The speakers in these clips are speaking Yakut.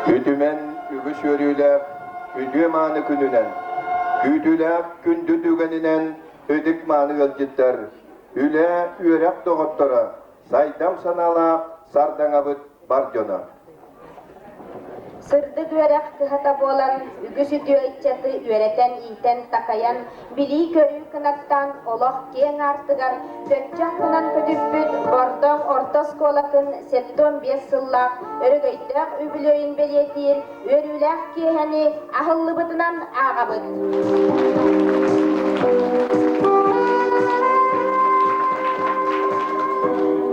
Үтүмэн үгүс үөрүүлээх үтүө-мааны күнүнэн, күүтүүлээх күндү түгэнинэн ытык-мааны ыалдьыттар, үлэ, үөрэх доҕотторо, сайдам санаалаах сардаҥабыт бар дьоно. Сырдык үөрэх кыһата буолан, үгүс үтүө ыччаты үөрэтэн-иитэн, такайан, билии-көрүү кынаттаан олох киэҥ аартыгар көччөх гынан көтүппүт Бордоҥ орто оскуолатын 75 сыллаах өрөгөйдөөх үбүлүөйүн бэлиэтиир үөрүүлээх киэһэни аһыллыбытынан ааҕабыт.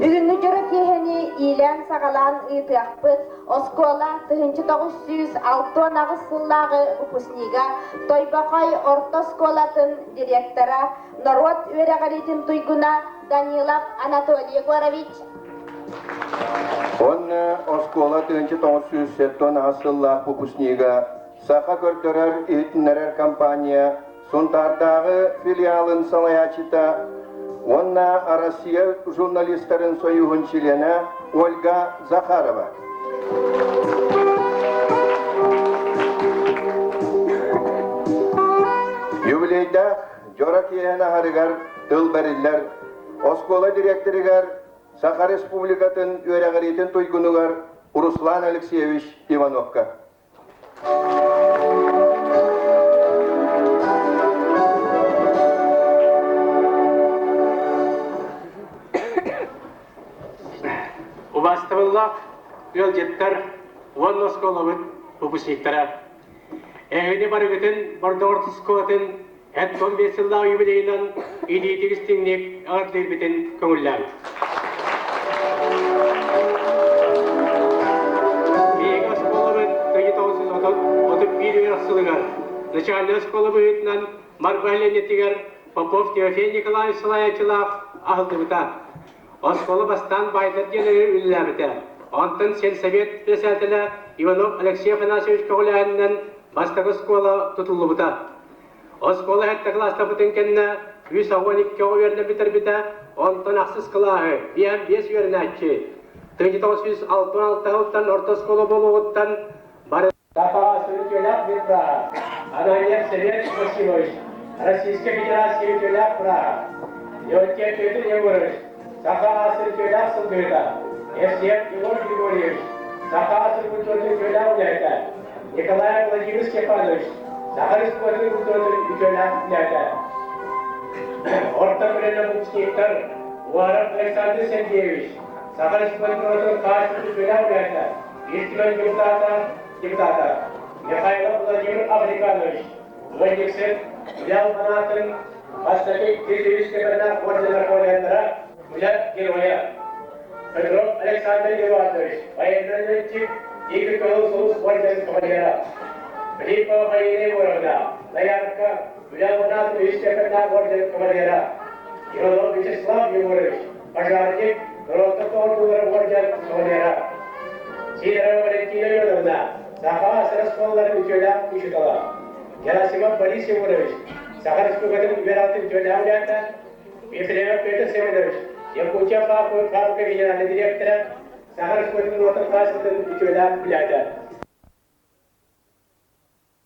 Бүгүҥҥү дьоро киэһэни иилээн-саҕалаан ыытыахпыт оскуола 1968 сыллааҕы выпускнига Тойбохой орто оскуолатын директора, норуот үөрэҕириитин туйгуна Данилов Анатолий Егорович. Уонна оскуола 1978 сыллаах выпускнига Саха көрдөрөр иһитиннэрэр компания Сунтаардааҕы филиалын салайааччыта уонна Россия журналистарын союһун чилиэнэ Ольга Захарова. Юбилейдаах дьоро киэһэн аһарыгар тыл бэриллэр оскуола директорыгар Саха Республикатын үөрэҕириитин туйгунугар Руслан Алексеевич Ивановка. Убаастабыллаах ыалдьыттар уонна оскуолабыт выпускниктара! Эһигини барыгытын Бордоҕор оскуолатын 75 сыллаах юбилейынан илиитик истиҥник эҕэрдэлиирбитин көҥүллээҥ. Биһиги оскуолабыт 1931 үөрэх сылыгар начальнай оскуола быһыытынан Марба нэһилиэнньэтигэр Попов Тимофей Николаевич салайааччылаах аһыллыбыта. Оскуола бастаан баайдар диэн үлэлээбитэ. Онтон сельсовет председателэ Иванов Алексей Афанасьевич көҕүлээһининэн бастакы оскуола тутуллубута. Оскуола сэттэ кылаастаппытын кэннэ 312 оҕо үөрэнэн бүтэрбитэ, онтон ахсыс кылааһы 55 үөрэнээччи 1966 сылтан орто оскуола буолуоҕуттан бары Сахаҕа сүрүтүөлээх бырааһа Ананьев Семен Максимович, Российскай Федерация үтүөлээх бырааһа Леонтьев Петр Егорович, Саха сүрүтүөлээх сылгыһыта Евсеев Егор Григорьевич, Саха сирин үтүөлээх үлэһитэ Николай Владимир Степанович, Саха Республикатын культуратын үтүөлээх үлэһитэ. Орто көлүөнэ выпускниктар Уаров Александр Сергеевич, Саха Республикатын хаачыстыбатын үтүөлээх үлэһитэ, Ил Түмэн депутата, депутата Михайлов Владимир Африканович, Ыанньыксыт, Үлэ Албанаатын бастакы Кириллович Кэбэрнээх орденнар кавалердара, Үлэ Геройа. Петров Александр Иванович, военный летчик, Игорь Кыһыл Сулус орден кавалера. Филиппова Марина Егоровна, доярка, Үлэ Албанаатын үһүс Кэбэрнээх орден кавалера. Иванов Вячеслав Егорович, пожарник, Рота ордулара орден кавалера. Сидорова Валентина Ивановна, Саха СССР оскуолаларын үтүөлээх учуутала. Герасимов Борис Егорович, Саха Республикатын үөрэҕин үтүөлээх үлэһитэ, Ефремов Петр Семенович, Якутия фабрика генеральнай дириэктэрэ, Саха Республикатын норуотун хаһаайыстыбатын үтүөлээх үлэһитэ.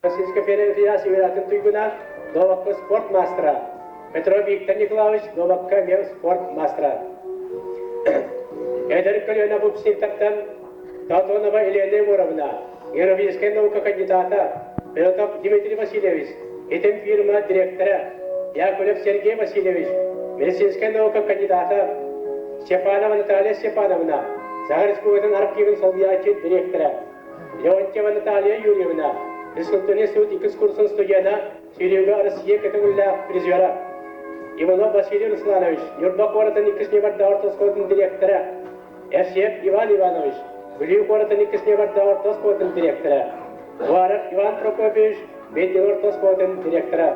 Российскай Федерация үөрэҕин туйгуна, дуобакка спорт маастара Петров Виктор Николаевич дуобакка эмиэ спорт маастара. Эдэр көлүөнэ выпускниктартан Платонова Елена Егоровна, географическай наука кандидата, Петр Дмитрий Васильевич, итин фирма директора, Яковлев Сергей Васильевич, медицинскэй наука кандидата, Степанова Наталья Степановна, Саха Республикатын архивын солбуйааччы директора, Леонтьева Наталья Юрьевна, физкультурный институт иккис курсун студена, Сүүрүүгэ Россия көтөҕүллээх призера, Иванов Василий Русланович, Ньурба куоратын иккис ньыбардаах орто оскуолатын дириэктэрэ, Эсиэп Иван Иванович, Бүлүү куоратын иккис ньыбардаах орто оскуолатын дириэктэрэ, Уаров Иван Прокопьевич, Бэйдиҥ орто оскуолатын дириэктэрэ.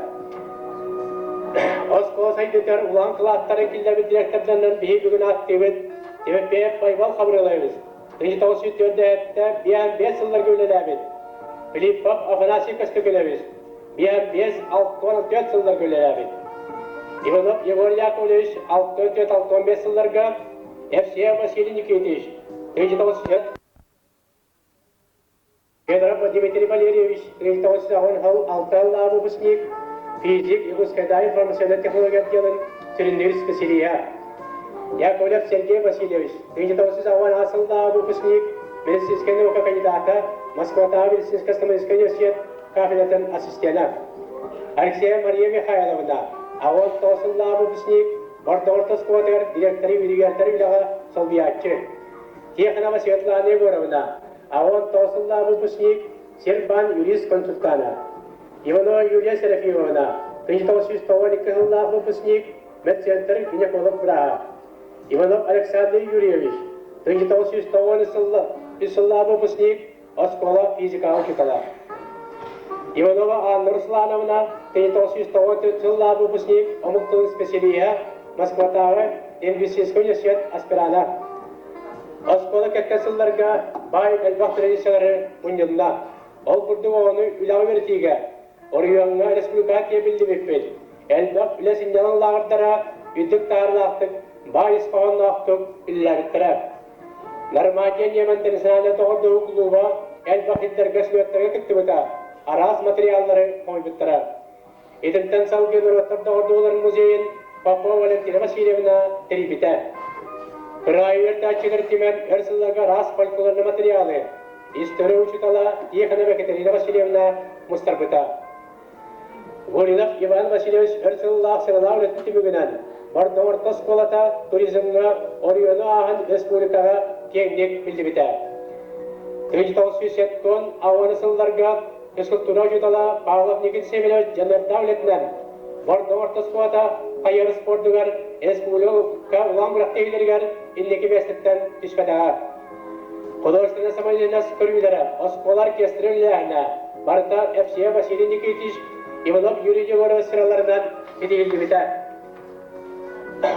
Оскуола сайдыытыгар улахан кылааттарын киллэрбит директордарынан биһи бүгүн ааттыыбыт Тимофеев Байбал Хабырылаевич, 1904 биэн сылларга үлэлээбит Филиппов Афанасий Костюкинович, биэн 5 64 сылларга үлэлээбит Иванов Егор Яковлевич 64-65 сылларга Евсеев Василий Никитич 1900. Федоров Дмитрий Валерьевич, 1986 сыллааҕы выпускник, физик, Якутскайдааҕы информационнай технология отделын сүрүннүүр специалиһа. Яковлев Сергей Васильевич, 1986 сыллааҕы выпускник, медицинскэй наука кандидата, Москватааҕы медицинскэй университет кафедратын ассистена. Алексеева Мария Михайловна, 89 сыллааҕы выпускник, Бордоҥ орто оскуолатыгар директоры үөрүйэхтэр үлэҕэ солбуйааччы. Тихонова Светлана Егоровна, 89 сыллаах выпускник, Сирбаан юрист-консультана. Иванова Юлия Серафимовна, 1992 сыллаах выпускник, медцентр гинеколог бырааһа. Иванов Александр Юрьевич, 1993 сыллаах выпускник, оскуола физикаҕа учуутала. Иванова Анна Руслановна, 1994 сыллаах выпускник, омук тылын специалиһа, Москватааҕы лингвистическай университет аспирана. Оскуола кэккэ сылларга баай элбэх традициялары мунньунна. Ол курдук оҕону үлэҕэ үөрэтиигэ оройуоҥҥа республикаҕа тиэбиллибиппит. Элбэх үлэ сынньалаҥ лааҕырдара үрдүк таһаарыылаахтык, баай ис хоһоонноохтук үлэлээбиттэрэ. Нормандия Ньиэмэн доҕордоһуу кулууба элбэх сирдэргэ слеттарга кыттыбыта, араас материаллары хомуйбуттара. Итинтэн салгыы норуоттар доҕордууларын музейын Попова Валентина Васильевна тэрийбитэ. Кыраайы үөрэтээччилэр түмэн өр сылларга араас фольклорнай материалы история учуутала Тихонова Екатерина Васильевна мустарбыта. Гуринов Иван Васильевич өр сыллаах сыралаах үлэтин түмүгүнэн Бордоҥ орто оскуолата туризмҥа оройуону ааһан республикаҕа киэҥник биллибитэ. 1970 сылларга физкультура учуутала Павлов Никит Семенович дьаныардаах үлэтинэн Бордоҥ орто оскуолата хайыһар спордугар республика улахан күрэхтэһиилэригэр инники миэстэттэн түспэтэҕэ. Художественнай самодеятельность көрүүлэрэ, оскуола оркестра үлэлээһинэ барыта ФСЕ Василий Никитич, Иванов Юрий Егорович сыраларынан ситиһиллибитэ.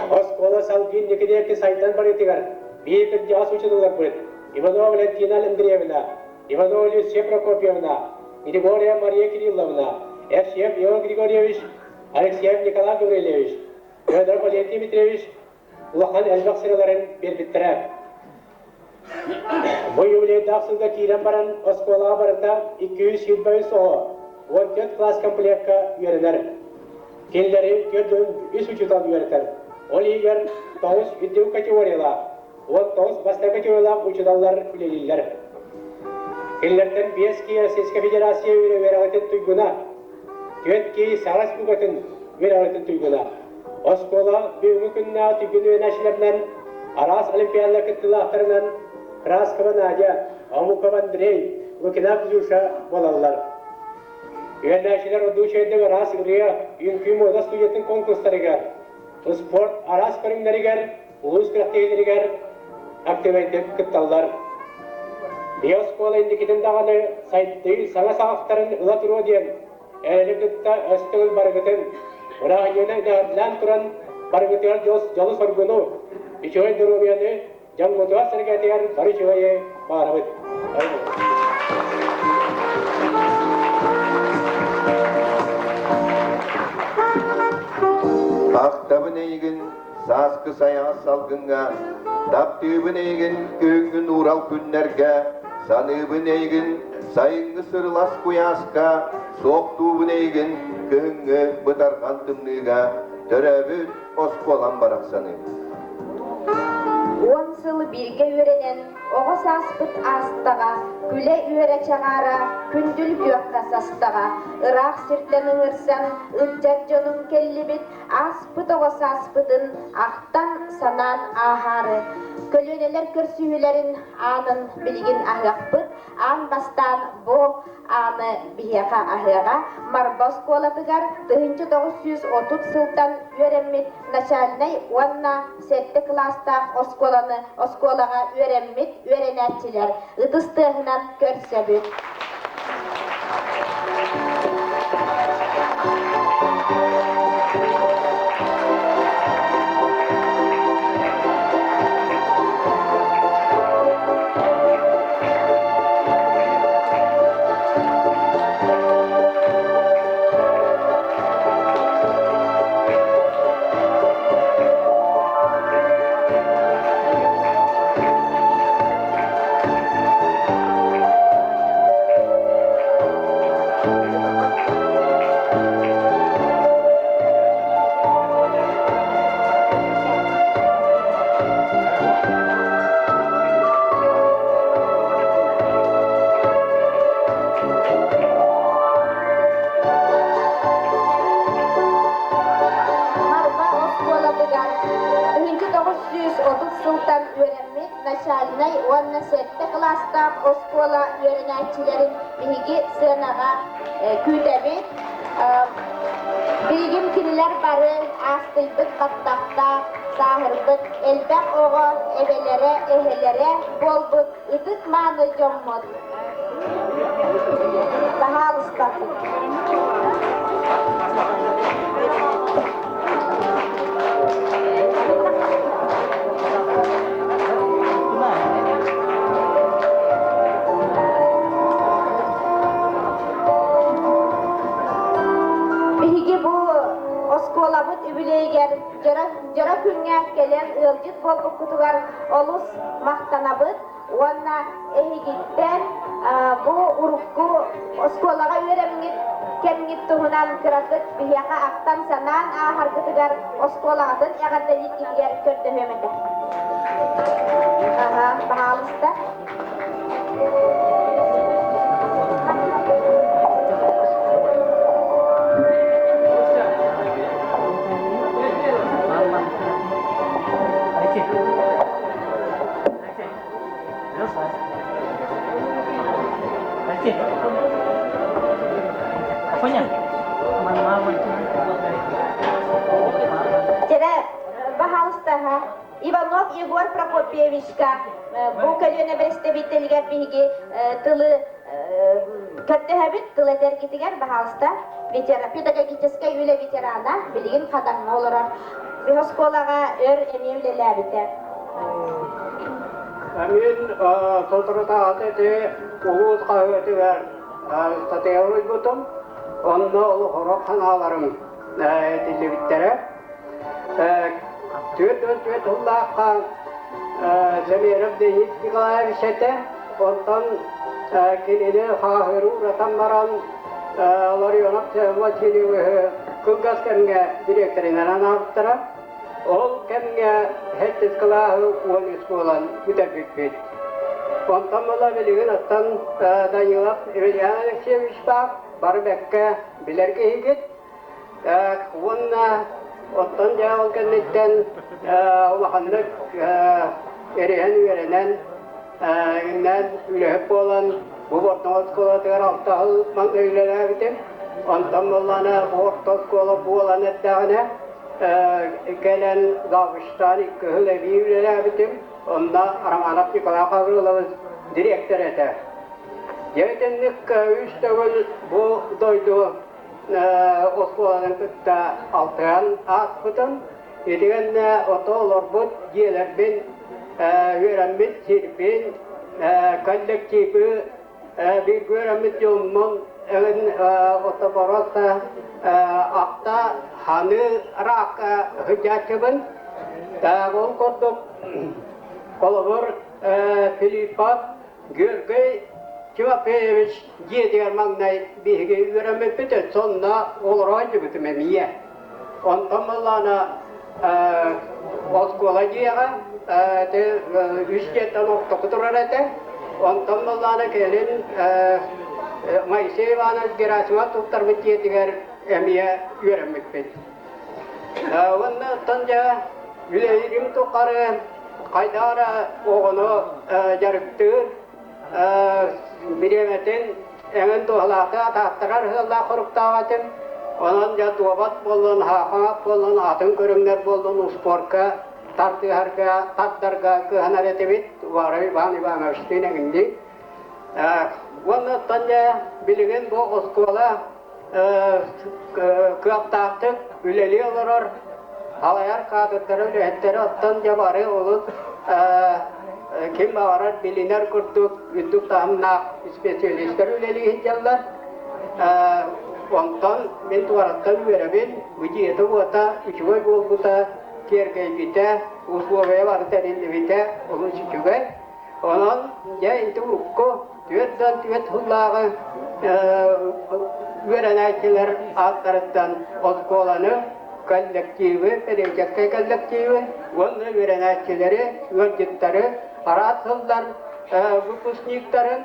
Оскуола салгыы инники диэки сайдан барыытыгар биир кырдьаҕас учууталларбыт Иванова Валентина Андреевна, Иванова Люция Прокопьевна, Григория Мария Кирилловна, Евсеев Ион Григорьевич, Алексеев Николай Гаврильевич, Федор Валентий Дмитриевич улахан элбэх сыраларын биэрбиттэрэ. Бу юбилейдаах сылга киирэн баран оскуолаҕа барыта 223 оҕо 14 класс комплекка үөрэнэр. Кинилэри 43 учуутал үөрэтэр. Ол иһигэр 9 үрдүк категориялаах, 19 бастакы категориялаах учууталлар үлэлииллэр. Кинилэртэн 5 киһи Российскай Федерация үөрэҕитин туйгуна, 4 киһи Саха Республикатын үөрэҕитин туйгуна. Оскуола бүгүҥҥү күннээҕи туйгун үөрэнээччилэринэн араас олимпиадалар кыттыылаахтарынан Краскова Надя, Омуков Андрей, Лукина Ксюша буолаллар. Үөрэнээччилэр ордук араас ырыа, үҥкүү муода студиятын конкурстарыгар, спорт араас көрүҥнэригэр, улуус күрэхтэһиилэригэр активайдык кытталлар. Биоскуола инникитин даҕаны сайдыы саҥа саҕахтарын ыла туруо диэн эрэли кытта өстөҥүн барыгытын, бырааһынньыгынан эҕэрдэлээн туран барыгытыгар дьолу-соргуну, үчүгэй доруобуйаны, дьоҥҥутугар-сэргэтигэр бары үчүгэйи баҕарабыт. Ахтабын эйигин сааскы сайаҕас салгыҥҥа, таптыыбын эйигин күһүҥҥү нуурал күннэргэ, саныыбын эйигин сайыҥҥы сырылас куйааска, суохтуубун эйигин күһүҥҥү бытарҕан тымныыга, төрөөбүт оскуолам барахсаны. 10 сыл бииргэ үөрэнэн, оҕо сааспыт аастаҕа, күлэ-үөрэ чаҕаара, күндүл күөххэ састаҕа, ыраах сиртэн ыҥырсан, ыччат дьонум кэллибит, ааспыт оҕо сааспытын ахтан, санаан ааһаары, көлүөнэлэр көрсүһүүлэрин аанын билигин аһыахпыт, аан бастаан бу ааны биһиэхэ аһыаҕа Марба оскуолатыгар 1930 сылтан үөрэммит начальнай уонна сэттэ кылаастаах оскуоланы оскуолаҕа үөрэммит үөрэнээччилэр ытыс тыаһынан көрсөбүт. Марба оскуолатыгар 1930 сылтан үөрэммит начальнай уонна сэттэ кылаастаах оскуола үөрэнээччилэрин биһиги сыанаҕа күүтэбит. Билигин кинилэр бары аастыйбыт баттахтаах, сааһырбыт элбэх оҕо эбэлэрэ, эһэлэрэ буолбут ытык-мааны дьоммут. Баһаалыста. Биһиги бу оскуолабыт үбүлүөйүгэр дьоро күҥҥэ кэлэн ыалдьыт буолбуккутугар олус махтанабыт уонна эһигиттэн бу урукку оскуолаҕа үөрэммит кэмҥит туһунан кыратык биһиэхэ ахтан-санаан ааһаргытыгар оскуолаҕытын эҕэрдэлииргитигэр көрдөһүөм этэ. Аха, баһаалыста. Дьэрэ, баһаалыста, Иванов Егор Прокопьевичка бу көлүөнэ бэрэстэбиитэлигэр биһиги тылы көрдөһөбүт, тыл этэргитигэр, баһаалыста, педагогическай үлэ ветерана, билигин Хадаҥҥа олорор. Биһи оскуолаҕа өр эмиэ үлэлээбитэ. Мин соторутааҕыта ити улуус хаһыатыгар ыстатыйа суруйбутум. Онно олохорох санааларым этиллибиттэрэ. 44 сыллаахха Сэмеров Денис Николаевич этэ. Онтон кинини хааһыры уратан баран Ларионов Васильевиһы кылгас кэмҥэ дириэктэринэн анаабыттара. Ол кэмҥэ сэттис кылааһы 13 буолан бүтэрбиппит. Онтон ыла билигин оттон Данилов Илья Алексеевичтаах бары бэккэ билэр киһигит. Уонна оттон дьэ ол кэнниттэн улаханнык эриһэн үөрэнэн иннэн үлэһит буолан бу Бордоҥ оскуолатыгар алта сыл маҥнай үлэлээбитим. Онтон буоллаҕына орто оскуола буолан эрдэҕинэ кэлэн завучтаан икки сыл эбии үлэлээбитим. Онно Романов Николай Гаврилович дириэктэр этэ. Дьэ итинник үс төгүл бу дойду оскуоланы кытта алтыһан ааспытым. Итигэннэ ото олорбут дьиэлэрбин, үөрэммит сирбин, коллективы бииргэ үөрэммит дьоммун эҥин отобороса ахта ханы ыраахха сылдьааччыбын. Ол курдук холобур Филиппов Георгий Тимофеевич дьиэтигэр маҥнай биһиги үөрэммиппит, сонно олорооччубутум эмиэ. Онтон буоллаҕына оскуола дьиэҕэ үс дьиэттэн ортоку турар этэ. Онтон буоллаҕына кэлин Моисей Иванович Герасимов туттарбыт дьиэтигэр эмиэ үөрэммиппит. Уонна оттон дьэ үлэлиирим тухары хайдах эрэ оҕону дьарыктыыр бириэмэтин эҥин туһалаахтык атаахтарар ыаллаах хоруктаах этим. Онон дьэ дуобат буоллун, хаахаҥат буоллун, атын көрүҥнэр буоллун успуорка тардыһарга, тардарга кыһанар этибит. Варя Иван Ивановичтыын эҥинник. Уонна оттон дьэ билигин бу оскуола кыахтаахтык үлэлии олорор салайар каадырдары үлэһиттэрэ оттон дьэ бары олус ким баҕарар билинэр курдук үрдүк таһымнаах специалистар үлэлии сылдьаллар. Онтон мин туораттан үөрэбин, бу дьиэтэ-уота үчүгэй буолбута, киэргэйбитэ, условия бары тэриллибитэ олус үчүгэй. Онон дьэ ити урукку 44 сыллааҕы үөрэнээччилэр ааттарыттан оскуоланы, коллективы, педагогическай коллективы уонна үөрэнээччилэри, ыалдьыттары араас сыллар выпускниктарын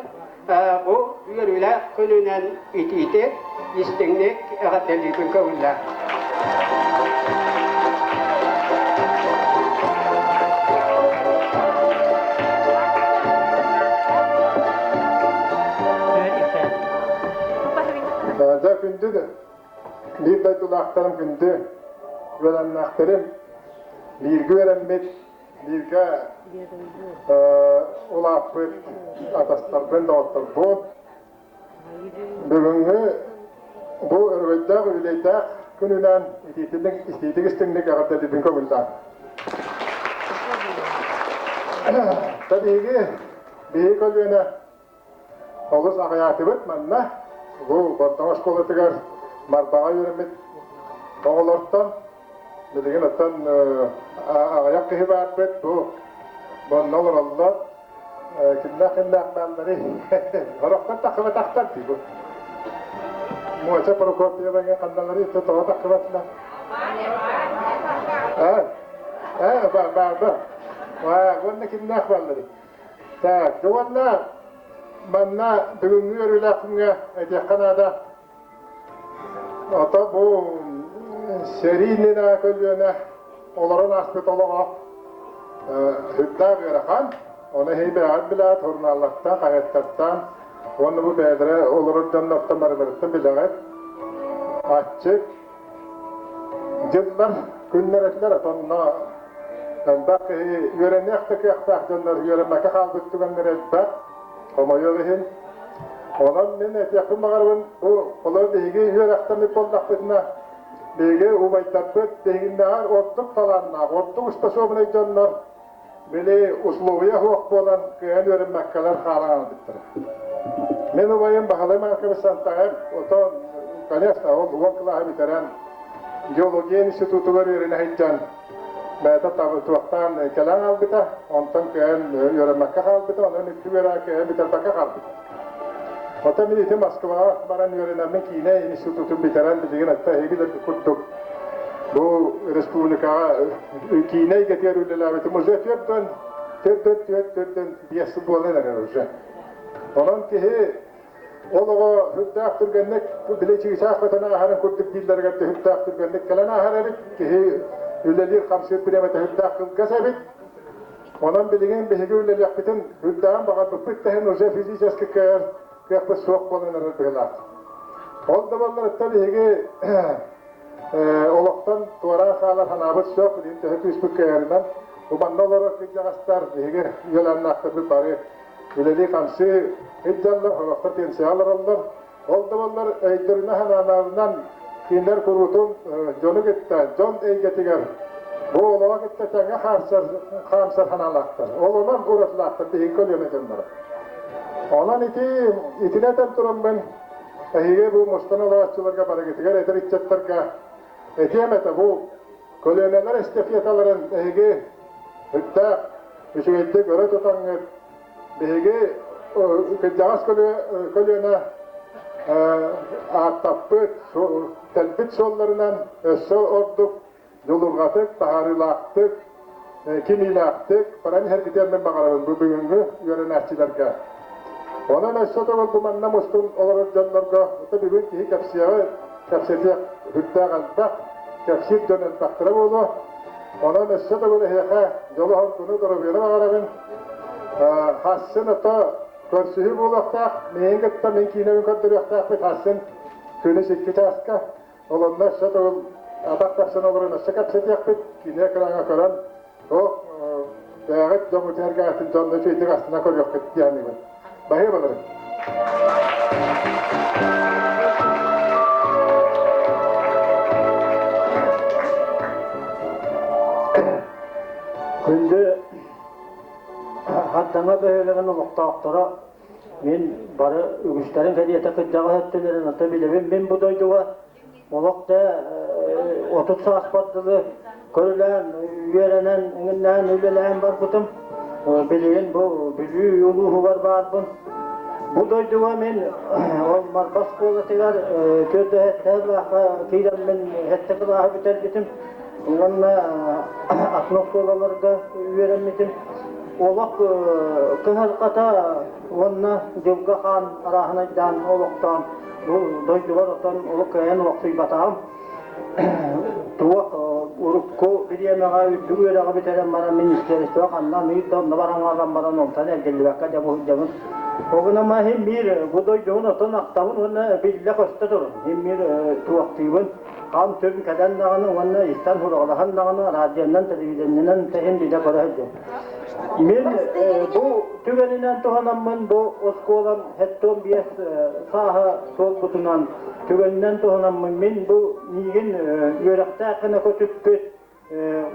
бу үөрүүлээх күнүнэн итиитик, истиҥник эҕэрдэлиибин көҥүллээх. Дьэ күндү биир дойдулаахтарым күндү үөрэннэхтэрим бииргэ үөрэммит бииргэ улааппыт атастарбын доҕотторбун Бүгүҥҥү бу өрөгөйдөөх үбүлүөйдээх күнүнэн итиитик итиитик истиҥник эҕэрдэлиибин көҥүллээн. Биһиги биһиги көлүөнэ олус аҕыйаатыбыт манна. Бу Бордоҥ оскуолатыгар Марбаҕа үөрэммит оҕолортон билигин оттон аҕыйах киһи баарбыт. Бу манна олороллор. Кимнээх кимнээх баалларый? Орохтон тахсыбатахтар дии бу. Муоча Прокопьеваҥа ханналары тоҕо тахсыбатылар? Э, э, ба, ба, ба. Уонна кимнээх баалларый? Так, уонна манна бүгүҥҥү үөрүүлээх күҥҥэ этиэххэ наада. Ото бу сэрии иннинэ көлүөнэ олорон ааспыт олоҕо сүрдээх ыарахан. Ону эһиги бэйэҕит билэҕит, сурунааллартан, хаһыаттартан уонна бу бэйэлэрэ олорор дьоннортон барыларыттан билэҕит. Аччык дьыллар, күннэр этилэр, отонно элбэх киһи үөрэниэх да кыахтаах дьоннор үөрэммэккэ хаалбыт түгэннэрэ элбэх. Хомойуох иһин, онон мин этиэхпин баҕарабын, бу олор биһиги үөрэхтэммит буоллахпытына, биһиги убайдарбыт биһигиннээҕэр ордук талааннаах, ордук способнай дьоннор били условия суох буолан кыайан үөрэммэккэлэр хаалан хаалбыттара. Мин убайым Баһылай Маркович Сантаев, отон, конечно, ол уон кылааһы бүтэрэн, геология институтугар үөрэнэ сылдьан, бэйэтэ туохтаан кэлэн хаалбыта, онтон кыайан үөрэммэккэ хаалбыта, онон үрдүк үөрэҕи кыайан бүтэрбэккэ хаалбыта. Оттон мин ити Москваҕа баран үөрэнэммин киинэ институтун бүтэрэн билигин атта эһиги да курдук бу республикаҕа киинэ эйгэтигэр үлэлээбитим уже түөртөн төрдөн түөрт төрдөн биэс сыл буолан эрэр уже. Онон киһи Ол оҕо сүрдээх түргэнник били чыычаах көтөн ааһарын курдук дииллэригэр сүрдээх түргэнник кэлэн ааһар эбит. Киһи үлэлиир-хамсыыр бириэмэтэ сүрдээх кылгас эбит. Онон билигин биһиги үлэлиэхпитин үрдээҕин баҕарбыппыт да иһин уже физически кыайар кыахпыт суох буолан эрэр быһыылаах. Ол да буоллар биһиги олохтон туораан хаалар санаабыт суох, билигин төһө күүспүт кыайарынан бу манна олорор кырдьаҕастар биһиги үөлээннээхтэрбит бары үлэлии-хамсыы сылдьаллар, сорохтор пенсияҕа олороллор. Ол да буоллар өйдөрүнэн-санааларынан кинилэр куруутун дьону кытта, дьон эйгэтигэр бу олоҕу кытта тэҥҥэ хаамсар, хаамсар санаалаахтар. Ол онон уратылаахтар биһиги көлүөнэ дьонноро. Онон ити итини этэн тураммын эһиги бу мустан олорооччуларга барыгытыгар эдэр ыччаттарга этиэм этэ бу көлүөнэлэр эстафеталарын эһиги үрдээх үчүгэйдик өрө тутаҥҥыт биһиги кырдьаҕас көлүөнэ ааттаппыт, тэлбит суолларынан өссө ордук дьулурҕатык, таһаарыылаахтык, кимиилээхтик баран иһэргитигэр мин баҕарабын бу бүгүҥҥү үөрэнээччилэргэ. Онон өссө төгүл бу манна мустун олорор дьоннорго бүгүн киһи кэпсиэҕи кэпсэтиэх үрдээх элбэх, кэпсиир дьон элбэхтэрэ буолуо. Онон өссө төгүл эһиэхэ дьолу-соргуну, доруобуйаны баҕарабын. Хассын ото көрсүһүү буолуохтаах. Миигин кытта мин киинэбин көрдөрүөхтээхпит хассын күнүс икки чааска. Ол онно өссө төгүл атах тахсан олорон өссө кэпсэтиэхпит. Киинэ экраҥҥа көрөн, туох бэйэҕит дьоҥҥутугар дьонно үчүгэйдик астына көрүөххүт диэххин. Баһыыбаларын. Күндү Хатдаҥа бөһүөлэгин олохтоохторо мин бары үгүстэрин кэриэтэ кырдьаҕас өттүлэрин ата билэбин. Мин бу дойдуга олох да 30 сааспар дылы көрүлээн, үөрэнэн, эҥиннээн, үлэлээн барбытым. Билигин бу Бүлүү улууһугар баарбын. Бу дойдуга мин ол Марба оскуолатыгар төрдөһөттөөх киирэммин сэттэ кылааһы бүтэрбитим уонна атын оскуолаларга үөрэммитим. Олох кыһалҕата уонна дьылга хаан арааһынайдаан олохтоон бу дойдубар отон олох кыайан олохсуйбатаҕым. Туох урукку бириэмэҕэ үрдүк үөрэҕи бүтэрэн баран министиэристибэ ханна аныыр да онно баран хаалан баран онтон эргиллибэккэ дьэ бу сылдьабын. Ол гынан иһин биир бу дойдубун отон ахтабын уонна биллэ-көстө турун. Иһин биир туохтуубун хам-түм кэлэн даҕаны уонна истэн сураҕалаһан даҕаны радионан, телевидениенэн тэһин билэ көрө сылдьабын. Мин бу түгэнинэн туһанаммын бу оскуолам 75 сааһа туолбутунан түгэнинэн туһанаммын мин бу миигин үөрэхтээх гына көтүппүт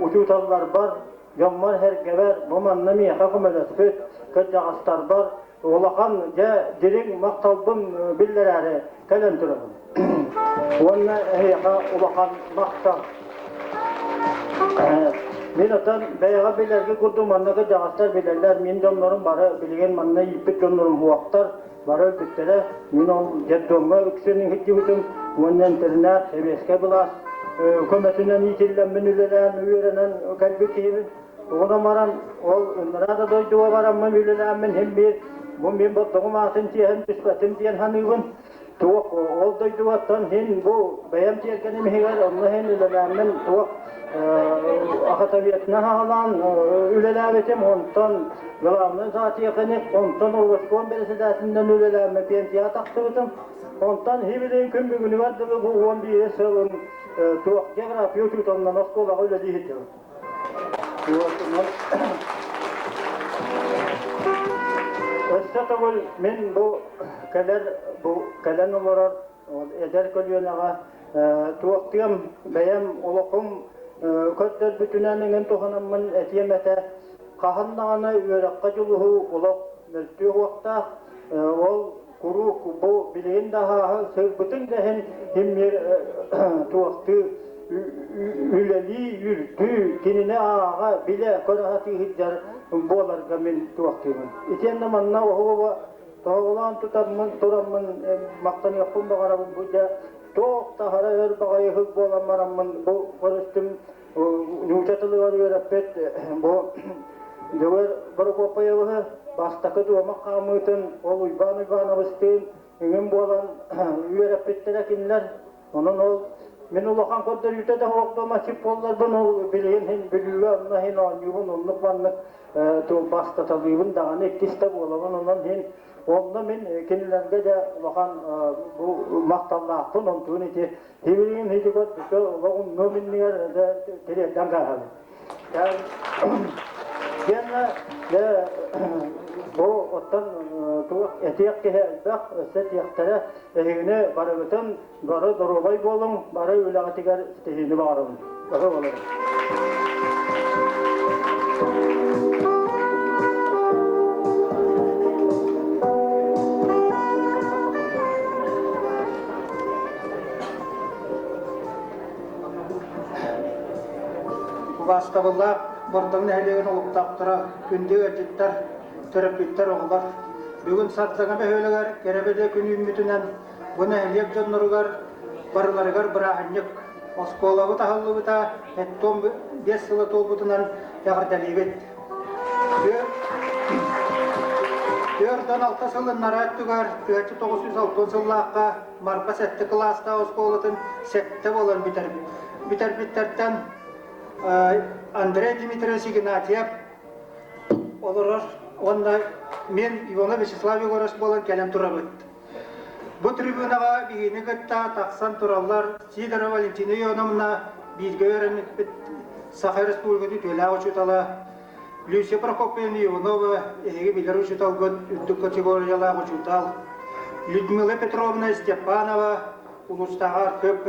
учууталларбар, дьоммор-сэргэбэр бу манна миэхэ көмөлөспүт кырдьаҕастарбар улахан дьэ дириҥ махталбын биллэрээри кэлэн турабын. Уонна эһиэхэ улахан махтал. Мин отон бэйэҕэ билэргэ курдук манна кырдьаҕастар билэллэр, мин дьоннорум бары билигин манна ииппит дьоннорум уохтар, бары өлбүттэрэ. Мин ол детдомҥа үксүн иһиттибитим уонна интернат, сэбиэскэй былаас көмөтүнэн иитиллэммин үлэлээн, үөрэнэн кэлбит киһибин. Оҕоном баран, ол ыныраа да дойдуга бараммын үлэлээммин иһин биир бу мин бордоҕум аатын тиэһэн түспэтим диэн саныыбын. Туох ол дойдугаттан иһин бу бэйэм тиэргэним иһигэр онно иһин үлэлээммин туох ахатаветынан аҕалаан үлэлээбитим онтон главный зоотехник онтон областной бэрэсэдээтинэн үлэлээммин пенсияҕа тахсыбытым. Онтон хибилин күн бүгүнүгэр дылы бу 11 сылын туох география учууталынан оскуолаҕа үлэлии сылдьабын. Өссө төгүл мин бу кэлэр бу кэлэн олорор эдэр көлүөнэҕэ туохтуом бэйэм олохум көрдөрбүтүнэн эҥин туһанаммын этиэм этэ хаһан даҕаны үөрэххэ дьулуһуу олох мөлтүөх уохтаах ол куруук бу билигин да аһааһы сырбытын да иһин киммир туохтуу үлэлии үрдүү кинини ааҕа билэ көрө сатыы сылдьар буоларга мин туохтуубун итиэннэ манна оһуоба тоһоҕолоон тутаммын тураммын махтаныахпын баҕарабын бу дьэ туох таһара өр баҕайы ыһык буолан бараммын бу көрүстүм нуучча тылыгар үөрэппит бу Дьөгүөр Борокуоппайабыһы бастакы дуома хаамыытын ол Уйбаан Уйбаанабыстыын үҥүн буолан үөрэппиттэрэ кинилэр. Онон ол мин улахан көрдөрүүтэ да суох дуомаччык буолларбын ол билигин иһин Бүлүүгэ онно иһин оонньуубун оннук маннык бастаталыыбын даҕаны иккис да буолабын онон иһин онно мин кинилэргэ дьэ улахан бу махталлаахпын онтуун ити Тибилигин итигэр бүкө олох умнуом иннигэр тириэрдэн кааһабын. Диэннэ дьэ бу оттон туох этиэх киһи элбэх, өссө этиэхтэрэ эһигини барыгытын бары доруобай буолуҥ, бары үлэҕитигэр ситиһиини баҕарабын. Бары буоларым. Убаастабыллаах Бордоҥ нэһилиэгин олохтоохторо, күндү ыалдьыттар, төрөппүттэр, оҕолор! Бүгүн Сардаҥа бөһүөлэгэр кэрэ бэлиэ күн үүммүтүнэн бу нэһилиэк дьонноругар барыларыгар бырааһынньык. Оскуолабыт аһыллыбыта 75 сыла туолбутунан эҕэрдэлиибит. 46 сылыннара өттүгэр 1960 сыллаахха Марба сэттэ кылаастаах оскуолатын сэттэ буолан бүтэрбиттэртэн Андрей Дмитриевич Игнатьев олорор уонна мин Иванов Вячеслав Егорович буолан кэлэн турабыт. Бу трибунаҕа биһигини кытта тахсан тураллар Сидорова Валентина Ионовна бииргэ үөрэммиппит Саха Республикатын үтүөлээх учуутала Люция Прокопьевна Иванова эһиги билэр учууталгыт үрдүк категориялаах учуутал Людмила Петровна Степанова улуустааҕы архыып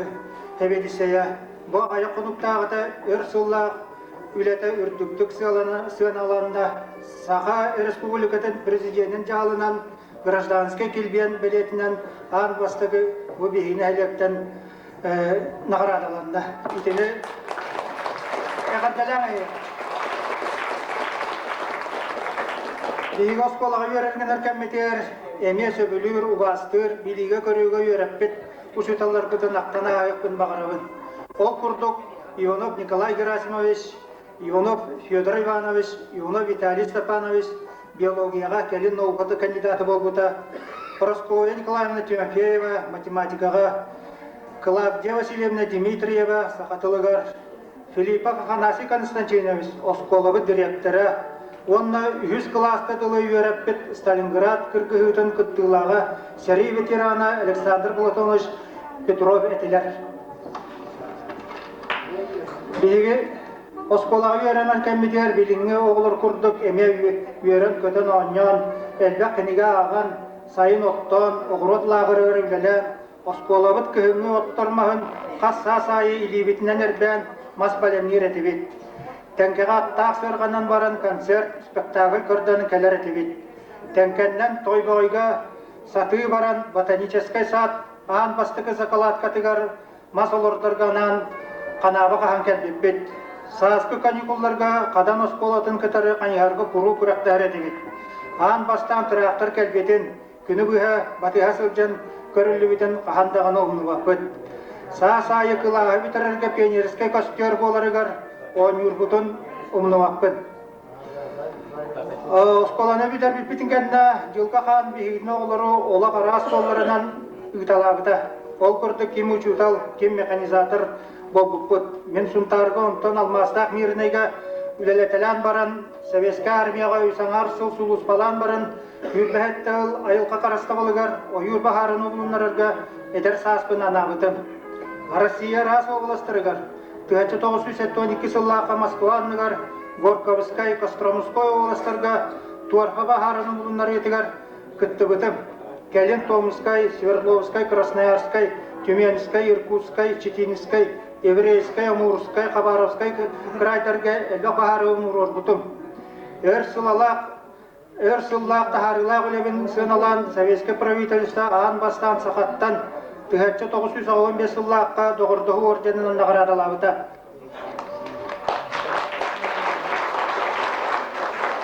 сэбиэдиссэйэ бу аҕыйах хонуктааҕыта өр сыллаах үлэтэ үрдүктүк сыаналанна Саха Республикатын Президенин дьаһалынан гражданскай килбиэн бэлиэтинэн аан бастакы бу биһиги нэһилиэктэн наҕараадаланна. Итини эҕэрдэлээн эһиэхэ. Биһиги оскуолаҕа үөрэнэн кэммитигэр эмиэ сөбүлүүр, убаастыыр, билиигэ-көрүүгэ үөрэппит учууталларбытын ахтан ааһыахпын баҕарабын. Ол курдук Иванов Николай Герасимович, Иванов Федор Иванович, Иванов Виталий Степанович биологияҕа кэлин науката кандидата буолбута, Прасковья Николаевна Тимофеева математикаҕа, Клавдия Васильевна Дмитриева саха тылыгар, Филиппов Афанасий Константинович оскуолабыт дириэктэрэ уонна үһүс кылааска дылы үөрэппит Сталинград кыргыһыытын кыттыылааҕа сэрии ветерана Александр Платонович Петров этилэр. Биһиги оскуолаҕа үөрэнэр кэммитигэр билиҥҥи оҕолор курдук эмиэ үөрэн-көтөн оонньоон, элбэх кинигэ ааҕан, сайын оттоон, оҕуруот лааҕырыгар үлэлээн, оскуолабыт кыһыҥҥы оттор маһын хас саас аайы илиибитинэн эрбээн мас бэлэмниир этибит. Тэҥкэҕэ аттаах сыарҕанан баран концерт, спектакль көрдөн кэлэр этибит. Тэҥкэннэн Тойбоойго сатыы баран ботаническай сад аан бастакы закладкатыгар мас олордорго анаан ханааба хаһан кэлбиппит. Сааскы каникулларга Хадан оскуолатын кытары хайыһарга куруук күрэхтэһэр этибит. Аан бастаан тыраахтар кэлбитин, күнү быһа батыһа сылдьан көрүллүбүтүн хаһан даҕаны умнубаппыт. Саас аайы кылааһы бүтэрэргэ пионерскай костер буоларыгар оонньуурбутун умнубаппын. Оскуоланы бүтэрбиппитин кэннэ Дьылга Хаан биһигини оҕолору олох араас суолларынан ыыталаабыта. Ол курдук ким учуутал, ким механизатор буолбуппут. Мин Сунтаарга, онтон Алмаастаах Мирнэйгэ үлэлэтэлээн баран, Советскай армияҕа үс аҥаар сыл сулууспалаан баран, сүүрбэһэттэ ыл айылҕа харыстабылыгар ойуур баһаарын умнуннарарга эдэр сааспын анаабытым. Россия араас уобаластарыгар 1972 сыллаахха Москва анныгар Горьковскай, Костромской уобаластарга туорха баһаарын умулуннарыытыгар кыттыбытым. Кэлин Томскай, Свердловскай, Красноярскай, Тюменскай, Иркутскай, Читинскай, Еврейскай, Амурскай, Хабаровскай крайдарга элбэх баһаары умуруорбутум. Өр сылалаах Өр сыллаах таһаарыылаах үлэбин сыаналаан Советскай правительство аан бастаан сахаттан 1995 сыллаахха Доҕордоһуу орденынан наҕараадалаабыта.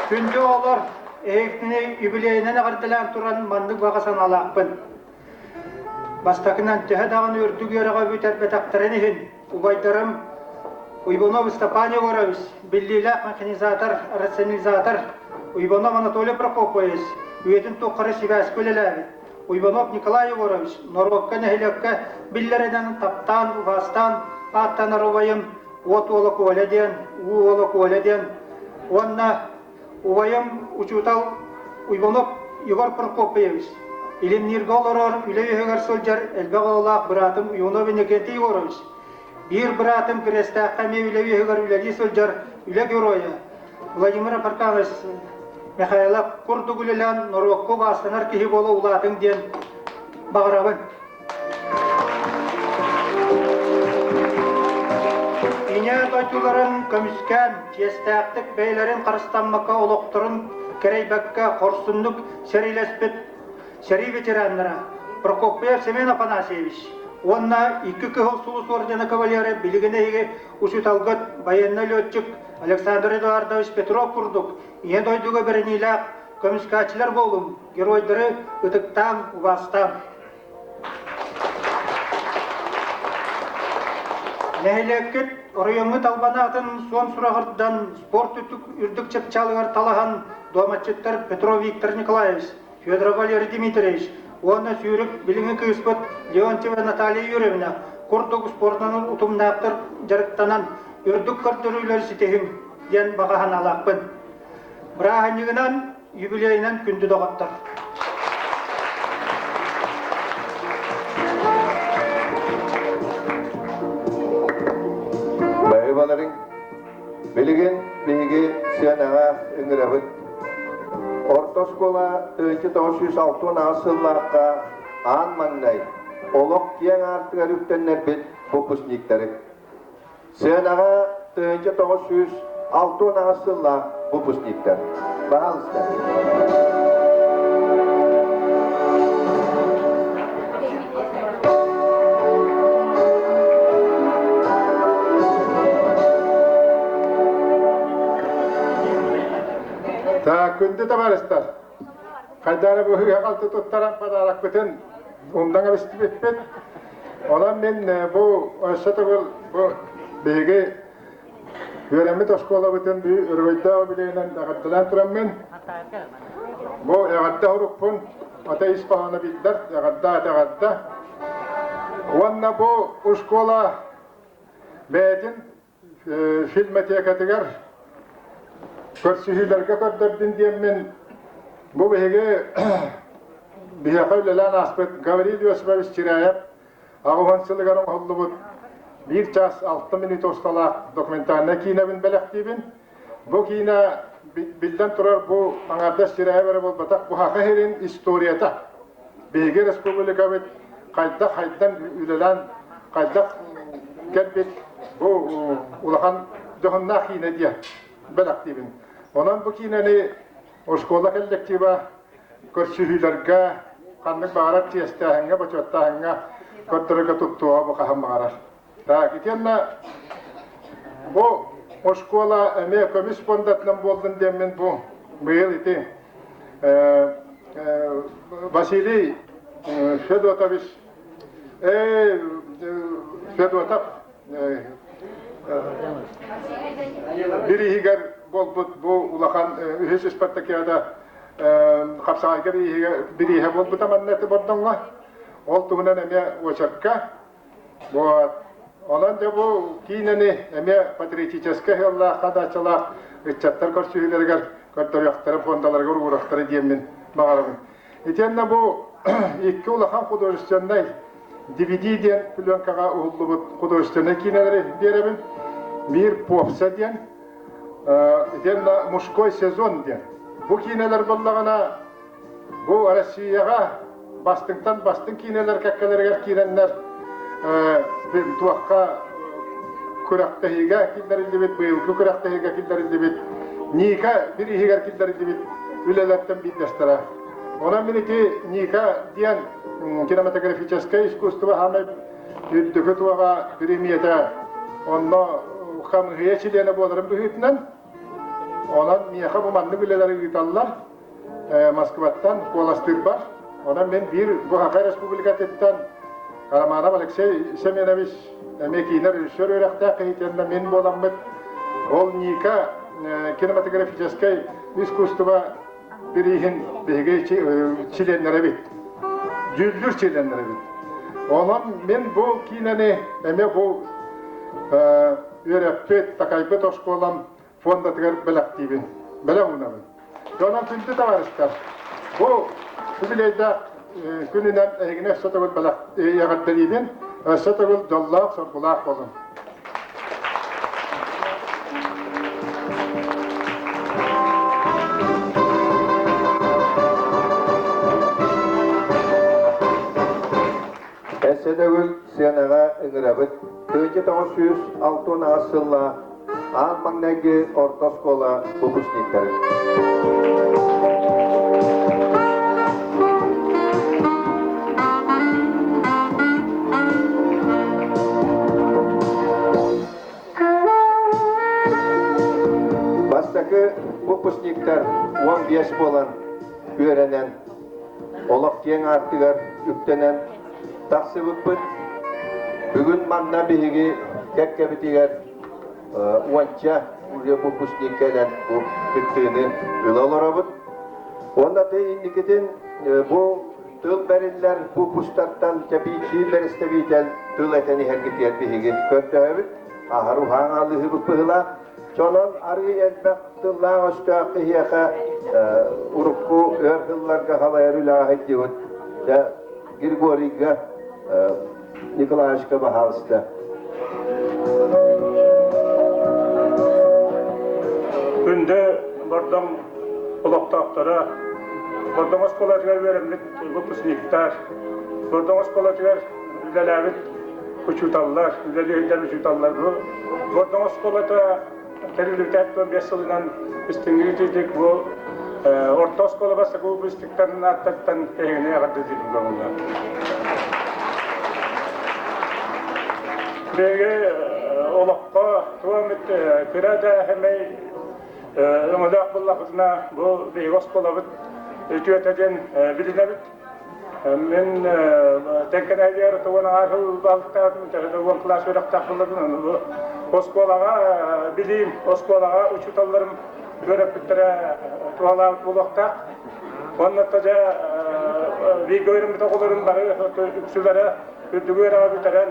Күндү оҕолор, эһигини юбилейынан эҕэрдэлээн туран маннык баҕа санаалаахпын. Бастакынан төһө даҕаны үрдүк үөрэҕи бүтэрбэтэхтэрин иһин, убайдарым Уйбанов Степан Егорович, биллиилээх механизатор, рационализатор Уйбанов Анатолий Прокопьевич үйэтин тухары сибээскэ үлэлээбит Уйбанов Николай Егорович норуокка, нэһилиэккэ биллэринэн таптаан, убаастаан ааттанар убайым Уот уола Коля диэн, Уу уола Коля диэн уонна Убайым учуутал Уйбанов Егор Прокопьевич, Илимнииргэ олорор, үлэ үөһүгэр сылдьар элбэх оҕолоох быраатым Ионов Иннокентий Егорович, биир быраатым Кириэстээххэ эмиэ үлэ үөһүгэр үлэлии сылдьар үлэ геройа Владимир Апарканович Михайлов курдук үлэлээн норуокка убаастанар киһи буола улаатыҥ диэн баҕарабын. Ийэ дойдуларын көмүскээн, чиэстээхтик бэйэлэрин харыстаммакка олохторун кэрэйбэккэ хорсуннук сэриилэспит сэрии ветераннара Прокопьев Семен Афанасьевич уонна икки Кыһыл Сулус ордена кавалера билигин эһиги учууталгыт военный летчик Александр Эдуардович Петров курдук Ийэ дойдуга бэриниилээх көмүскээччилэр буолуҥ, геройдары ытыктааҥ, убаастааҥ! Нэһилиэккит оройуоҥҥут албанаатын суон сураҕырдан спорт үрдүк чыпчаалыгар талаһан дуоматчыттар Петров Виктор Николаевич, Федоров Валерий Дмитриевич уонна сүүрүк билиҥҥи кыыспыт Леонтьева Наталья Юрьевна курдук спордунан утумнаахтар дьарыктанан үрдүк көрдөрүүлэри ситиһиҥ диэн баҕа санаалаахпын. Бырааһынньыгынан, юбилейынан күндү доҕоттор! Баһыыбаларыҥ, билигин биһиги сыанаҕа ыҥырабыт. Орто оскуола 1968 сыллаахха аан маҥнай олох киэҥ аартыгар үктэннэрбит выпускниктары. Сыанаҕа 1968 сыллаах выпускниктар. Баһаалыста. Так, күндү товарищтар. Хайдары быһыыга-халты туттаран подарокпытын умнан эбистибиппит. Онон мин бу өссө төгүл бу биһиги үөрэммит оскуолабытын өрөгөйдөөх үбүлүөйүнэн эҕэрдэлээн тураммын, бу эҕэрдэ урукпун ата ис хоһооно биллэр, эҕэрдэ ата эҕэрдэ. Уонна бу оскуола бэйэтин фильмотекатыгар көрсүһүүлэргэ көрдөрдүн диэммин бу биһиги биһиэхэ үлэлээн ааспыт Гаврил Иосифович Чиряев 80 сылыгар оҥоһуллубут биир чаас 6 минут усталаах документальнай киинэбин бэлэхтиибин. Бу киинэ биллэн турар бу аҥаардас Чиряев эрэ буолбатах, бу Саха сирин историята. Биһиги республикабыт хайдах хайдан үлэлээн хайдах кэлбит бу улахан дьоһуннаах киинэ диэн бэлэхтиибин. Онон бу киинэни оскуола коллектива көрсүһүүлэргэ ханнык баҕарар чиэстээһиҥҥэ, бочуоттааһыҥҥа көрдөрөргө туттуоҕа бу хаһан баҕарар. Так, итиэннэ бу оскуола эмиэ көмүс фондатынан буоллун диэммин бу быйыл ити Василий Федотович Федотов бирииһигэр буолбут бу улахан үһүс спартакиада хапсаҕайга бирииһэ буолбута манна Бордоҥҥо. Ол туһунан эмиэ очерка Вот. Онон дьэ бу киинэни эмиэ патриотическай сыаллаах, хадааччылаах ыччаттар көрсүһүүлэригэр көрдөрүөхтэрэ, фондаларыгар уурахтара диэммин баҕарабын. Итиэннэ бу икки улахан художественнай DVD диэн пленкаҕа уһуллубут художественнай киинэлэри биэрэбин. Биир попса диэн, итиэннэ мужской сезон диэн. Бу киинэлэр буоллаҕына Бу Россияҕа бастыҥтан бастыҥ киинэлэр кэккэлэригэр киирэннэр туохха күрэхтэһиигэ киллэриллибит, быйылгы күрэхтэһиигэ киллэриллибит, Ника бирииһигэр киллэриллибит үлэлэртэн биирдэстэрэ. Онон мин ити Ника диэн кинематографическай искусство хаамай үрдүкү туоҕа премиятэ онно хамыыһыйа чилиэнэ буоларын быһыытынан, онон миэхэ бу маннык үлэлэри ыыталлар. Москваттан куоластыырбар. Онон мин биир бу Саха Республикатыттан Романов Алексей Семенович эмиэ киинэ режиссер үөрэхтээх киһи мин буоламмыт ол Ника кинематографическай искусство бирииһин биһиги чилиэннэрэбит. Дьүүллүүр чилиэннэрэбит. Онон мин бу киинэни эмиэ бу үөрэппит, такайбыт оскуолам фондатыгар бэлэхтиибин, бэлэх уунабын. Дьонон күндү табаарыстар, бу юбилейдаах күнүнэн эһигини өссө төгүл бэлэх эҕэрдэлиибин, өссө төгүл дьоллоох, соргулаах буолуҥ. Өссө төгүл сыанаҕа ыҥырабыт. 1968 сыллаах аан маҥнайгы орто оскуола выпускниктарын. Бастакы выпускниктар 15 буолан үөрэнэн, олох киэҥ аартыгар үктэнэн тахсыбыппыт. Бүгүн манна биһиги кэккэбитигэр уонча уже выпускник кэлэн бу кыттыыны ыла олоробут. Уонна ты инникитин бу тыл бэриллэр выпустартан кэпииччии бэрэстэбиитэл тыл этэн иһэргитигэр биһиги көрдөһөбүт. Аһар уһаан алыһыбыт быһыылаах. Чонон арыы элбэх тыллаах өстөөх киһиэхэ урукку өр сылларга халайар үлэҕэ сылдьыбыт Григорийга Николаевичка баһаалыста. Күндү Бордоҥ олохтоохторо, Бордоҥ оскуолатыгар үөрэммит выпускниктар, Бордоҥ оскуолатыгар үлэлээбит учууталлар, үлэлиир учууталлар. Бу Бордоҥ оскуолата тэриллибитэ 45 сылынан истиҥник бу орто оскуола бастакы выпускниктарын ааттартан эһигини эҕэрдэлиибин көҥүллэ. Биһиги олоххо туох эмит кыра да эмэй өҥөлөөх буллахпытына бу биһиги оскуолабыт. үтүөтэ диэн билинэбит. Мин Тэҥкэнэйдигэр тугун аҥаар сыл балыктаатым, төһө уон кылаас үөрэхтээх буолларбын, оскуолаҕа билиим, оскуолаҕа учууталларым үөрэппиттэрэ туһалаабыт буолуохтаах. Уонна дьэ бииргэ үөрэммит оҕолорум бары үксүлэрэ үрдүк үөрэҕи бүтэрэн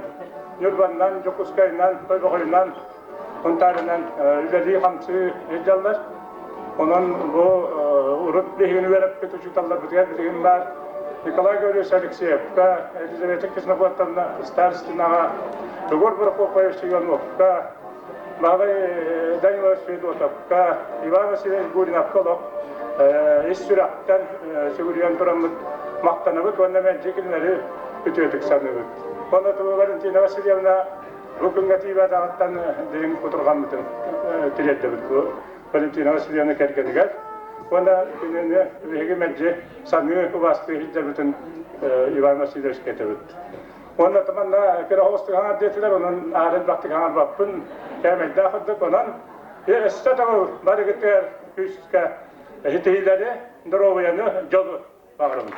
Ньурбаннан, Дьокуускайынан, Тойбохойунан, Сунтаарынан үлэлии-хамсыы сылдьаллар. Онон бу урут биһигини үөрэппит учууталларбытыгар билигин баар Николай Гаврильевич Алексеевка, Елизавета Ксенофонтовна Старостинаҕа, Егор Прокопьевич Ивановка, Баһылай Данилович Федотовка, Иван Васильевич Гуриновка олох ис сүрэхтэн сүгүрүйэн тураммыт махтанабыт уонна мэлдьи кинилэри үтүөтүк саныыбыт. Онно Валентина Васильевна бу күҥҥэ тиийбэтэҕиттэн дириҥ кутурҕаммытын тириэрдэбит бу Валентина Васильевна кэргэнигэр уонна кинини биһиги мэлдьи саныы убаастыы сылдьабытын Иван Васильевичка этэбит. Уонна манна кыра оҕустук хаҥар диэтилэр, онон аара элбэхтик хаҥарбаппын, кээмэйдээх курдук. Онон өссө төгүл барыгытыгар күүскэ ситиһиилэри, доруобуйаны, дьолу баҕарабын.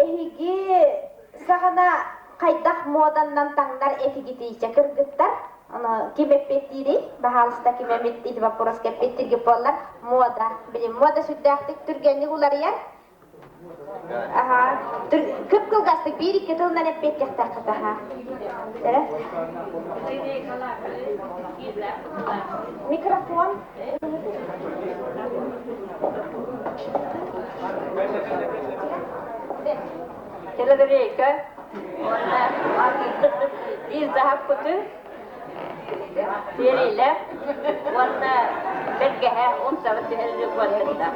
Эһиги саҕана хайдах муоданнан таҥнар этигитий кыргыттар? Ону ким эппиэттиирий? Баһаалыста ким эмит ити боппуруоска эппиэттииргит буоллар муода. Билим муода сүрдээхтик түргэнник уларыйар. Аха. Кып-кылгастык биир-икки тылынан эппиэттиэхтээххит аха. Эрэ. Микрофон. Телеберейка уонна биир заһаппыты Тиэрилэ уонна бэргэһэ умсабыт түһэргэ куоттарда.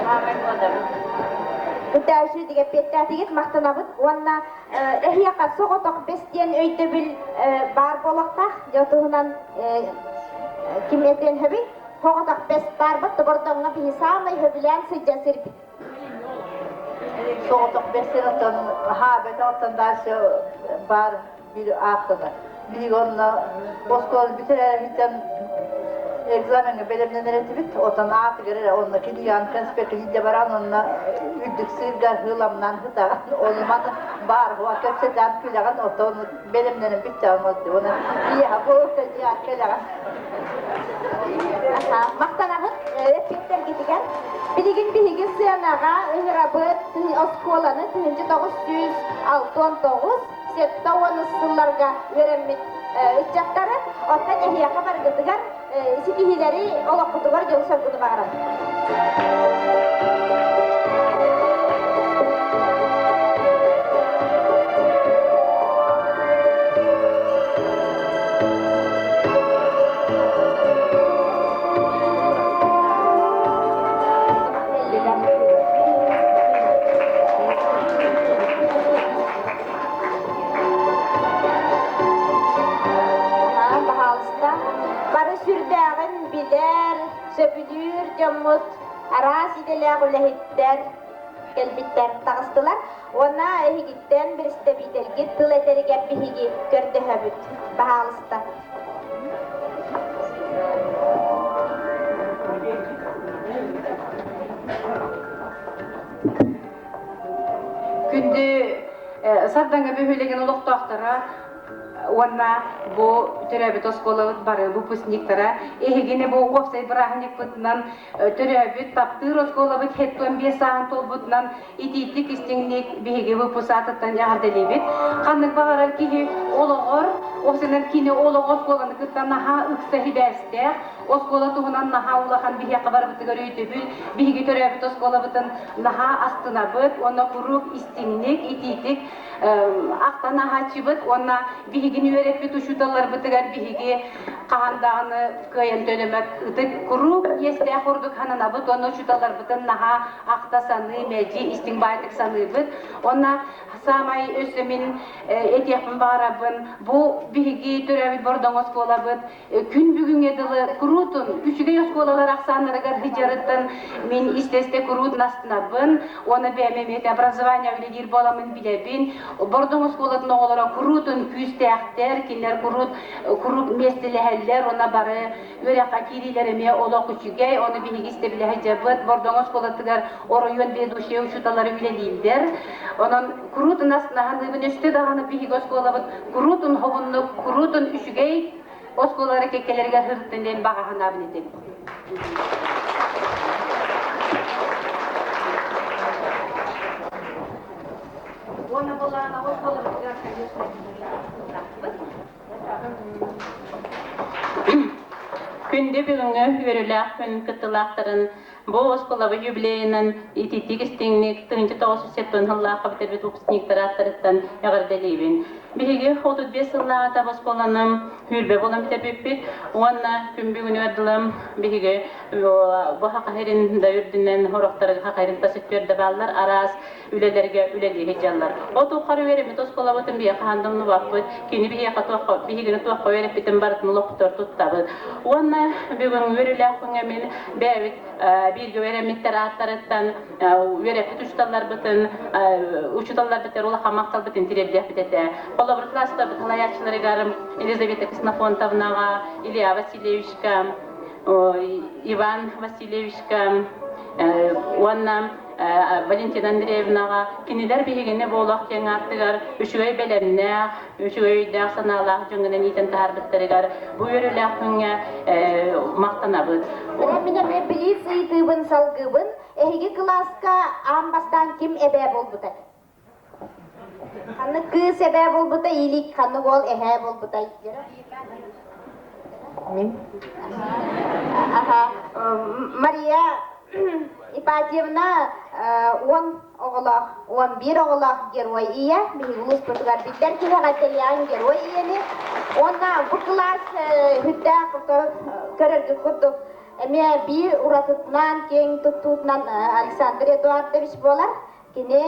Маамай муодабыт. Бүтээши дигэ пиэттээтигит махтанабыт уонна эһиэхэ соҕотох бэс диэн өйдөбүл баар буолуохтаах. Дьэ туһунан ким этиэн хөбүй? Соҕотох бэс баарбыт тобордоҥҥо биһи саамай хөбүлээн сылдьар сирбит. Соҕотох бэстэн оттон хаабета оттон дальше баар биир ааттанар. Биһиги онно оскуола бүтэрээриттэн экзамеҥҥа бэлэмнэнэр этибит. Оттон аатыгар эрэ онно кинигэҕин конспекты илдьэ баран онно үрдүк сыырга ыламнаан сытаҕын. Ону маны баар була кэпсэтэн күлэҕин, оттон бэлэмнэнэн бүттэҕим ол Онон ийэҕэ бу кэлэҕин. Махтанабыт эппиэттэргитигэр. Билигин биһиги сыанаҕа ыҥырабыт оскуоланы 1969 70 сылларга үөрэммит ыччаттары, оттон эһиэхэ барыгытыгар ситиһиилэри олоххутугар дьолу-соргуну баҕарабыт. Баһаалыста бары сүрдээҕин билэр, сөбүлүүр дьоммут, араас идэлээх үлэһиттэр кэлбиттэр таҕыстылар. Уонна эһигиттэн бэрэстэбиитэлгит тыл этэригэр биһиги көрдөһөбүт. Баһаалыста. Күндү Сардаҥа бөһүөлэгин олохтоохторо уонна бу төрөөбүт оскуолабыт бары выпускниктара эһигини бу уопсай бырааһынньыкпытынан төрөөбүт таптыыр оскуолабыт 75 сааһын туолбутунан итиитик истиҥник биһиги выпуск аатыттан эҕэрдэлиибит. Ханнык баҕарар киһи олоҕор, уопсайынан кини олоҕо оскуоланы кытта наһаа ыкса сибээстээх, оскуола туһунан наһаа улахан биһиэхэ барыбытыгар өйдөбүл, биһиги төрөөбүт оскуолабытын наһаа астынабыт уонна куруук истиҥник, итиитик ахтан аһааччыбыт уонна биһигини үөрэппит учууталларбытыгар биһиги хаһан даҕаны кыайан төлөмөт ытык куруук иэстээх курдук сананабыт уонна учууталларбытын наһаа ахта саныы, мэлдьи истиҥ баайдык саныыбыт. Уонна саамай өссө мин этиэхпин баҕарабын, бу биһиги төрөөбүт төрөөбүт Бордоҥ оскуолабыт күн бүгүҥҥэ дылы куруутун үчүгэй оскуолалар ахсааннарыгар сылдьарыттан мин истэ-истэ куруутун астынабын уонна бэйэм эмиэ образование үлэлиир буоламмын билэбин. Бордоҥ оскуолатын оҕолоро куруутун күүстээхтэр, кинилэр куруут куруук миэстэлэһэллэр уонна бары үөрэххэ киириилэр эмиэ олох үчүгэй. Ону биһиги истэ-билэ сылдьабыт. Бордоҥ оскуолатыгар оройуон ведущай учууталлара үлэлииллэр. Онон куруутун астынаһаныыбын өстө даҕаны биһиги оскуолабыт куруутун хобуннук, куруутун үчүгэй оскуолалары кэккэлэригэр сырыттын диэн баҕа санаабын этэбин. Уонна былаана оскуолабытыгар, конечно, Күндү бүгүҥҥү үөрүүлээх күн кыттыылаахтарын бу оскуолабыт юбилейынан итиитик истиҥник 1970 сыллаахха бүтэрбит выпускниктар ааттарыттан эҕэрдэлиибин. Биһиги 35 сыллааҕыта оскуоланы сүүрбэ буолан бүтэрбиппит уонна күн бүгүнүгэр дылы биһиги бу Хахахирин да үрдүнэн сорохторугар Хахахирин тас өттүгэр да бааллар араас үлэлэргэ үлэлии сылдьаллар. Ол тухары үөрэммит оскуолабытын биһиэхэ хаһан да умнубаппыт. Кини биһиэхэ туохха, биһигини туохха үөрэппитин барытын олохпутугар туттабыт. Уонна бүгүҥҥү үөрүүлээх күҥҥэ мин бэйэбит бииргэ үөрэммиттэр ааттарыттан үөрэппит учууталларбытын учууталларбытыгар улахан махталбытын тириэрдиэхпит этэ. Холобур, кылаастарбыт салайааччыларыгар Елизавета Ксенофонтовнаҕа, Илья Васильевичка, Иван Васильевичка уонна Валентина Андреевнаҕа кинилэр биһигини буолуох киэҥ аартыгар үчүгэй бэлэмнээх, үчүгэй өйдөөх-санаалаах дьоҥҥунан иитэн таһаарбыттарыгар бу үөрүүлээх күҥҥэ махтанабыт. Мин эмиэ билиис ыйытыыбын салгыыбын. Эһиги кылааска аан бастаан ким эбээ буолбутай? Ханнык кыыс эбээ буолбутай или ханнык уол эһээ буолбутай? Мин. Аха. Мария Ипатьевна 10 оҕолоох, 11 оҕолоох герой ийэ. Биһиги улууспутугар биллэр киһи итальян герой ийэни. Уонна бу кылаас үрдээх көрөргүт курдук эмиэ биир уратытынан, киэҥ туттуутунан Александр Эдуардович буолар. Кини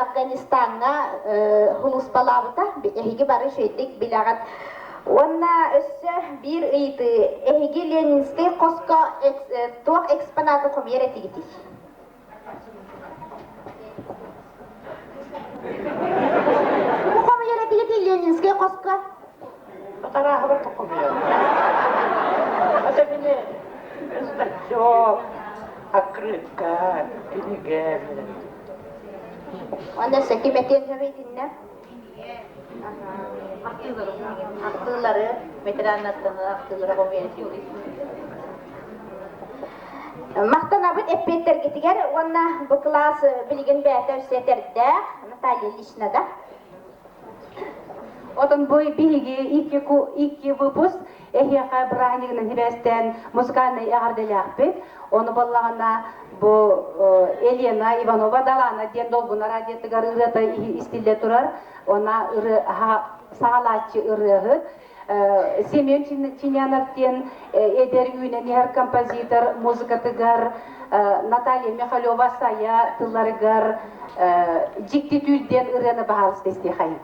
Афганистаҥҥа сулууспалаабыта. Эһиги бары үчүгэйдик билэҕит. Уонна өссө биир ыйытыы. Эһиги Ленинскэй хоско туох экспонаты хомуйар этигитий? Хомуйар этигитий Ленинскэй хоско? Батарааһыбар хомуйар. Это мини значок, открытка, кинигэ. Уонна өссө ким этиэн сөбүй итиннэ? Ахтыылары, ветераннартан ахтыылары хомуйар этибит. Махтанабыт эппиэттэргитигэр уонна бу кылаас билигин бэйэтэ өссө этэрдээх Наталья Ильична да. Отон бу биһиги икки выпуск эһиэхэ бырааһынньыгынан сибээстээн музыкальнай эҕэрдэлээхпит. Ону буоллаҕына бу Елена Иванова Далаана диэн Долгуна радиотыгар ырыата истиллэ турар. Она саҕалааччы ырыаһыт. Семен Чинянов диэн эдэр үүнэн иһэр композитор музыкатыгар Наталья Михалева Сайа тылларыгар Дьикти түүл диэн ырыаны баһаалыста истиэхэйин.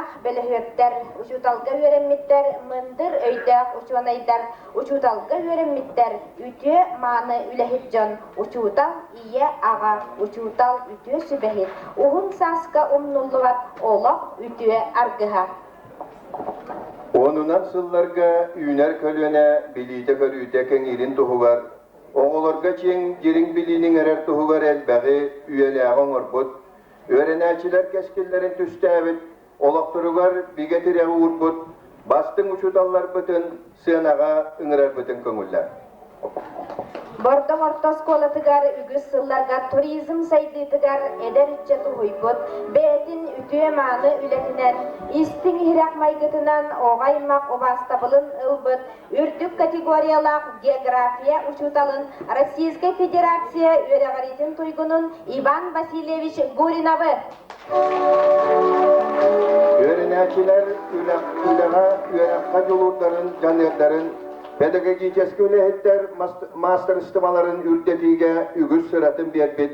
талааннаах бөлөһүөктэр, учууталга үөрэммиттэр мындыр өйдөөх учуонайдар, учууталга үөрэммиттэр үтүө мааны үлэһит дьон, учуутал ийэ аҕа, учуутал үтүө сүбэһит, уһун сааска умнуллубат олох үтүө аргыһа. Уонунан сылларга үүнэр көлүөнэ билиитэ-көрүүтэ кэҥиирин туһугар, оҕолорго чиҥ, дириҥ билиини иҥэрэр туһугар элбэҕи, үйэлээҕи оҥорбут, үөрэнээччилэр кэскиллэрин түстээбит, олохторугар бигэ тирэҕи уурбут бастыҥ учууталларбытын сыанаҕа ыҥырарбытын көҥүллэр. Бордоҥ орто оскуолатыгар үгүс сылларга туризм сайдыытыгар эдэр ыччат уһуйбут, бэйэтин үтүө-мааны үлэтинэн, истиҥ-иһирэх майгытынан оҕо аймах убаастабылын ылбыт үрдүк категориялаах география учууталын Российскай Федерация үөрэҕириитин туйгунун Иван Васильевич Гуриновы Үөрэнээччилэр үлэҕэ, үөрэххэ дьулуурдарын, дьаныардарын педагогическай үлэһиттэр маастарыстыбаларын үрдэтиигэ үгүс сыратын биэрбит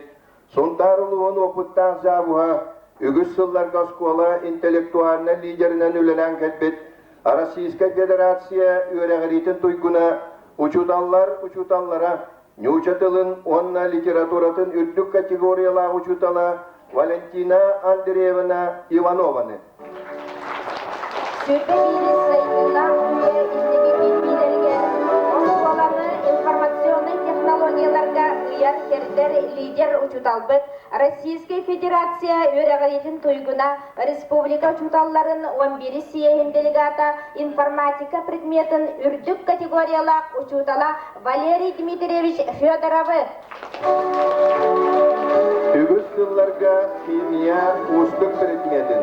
Сунтаар улууһун уопуттаах завуһа, үгүс сылларга оскуола интеллектуальнай лидеринэн үлэлээн кэлбит Российскай Федерация үөрэҕириитин туйгуна, учууталлар учууталлара, нуучча тылын уонна литературатын үрдүк категориялаах учуутала Валентина Андреевна Иванованы. Сүрбэ биирис сайдыылаах үйэ инники кирбиилэригэр оскуоланы информационнай технологияларга ыйар-кэрдэр лидер учууталбыт Российскай Федерация үөрэҕириитин туйгуна, республика учууталларын 11 съеһин делегата, информатика предметын үрдүк категориялаах учуутала Валерий Дмитриевич Федоровы. Үгүс сылларга химия уустук предметин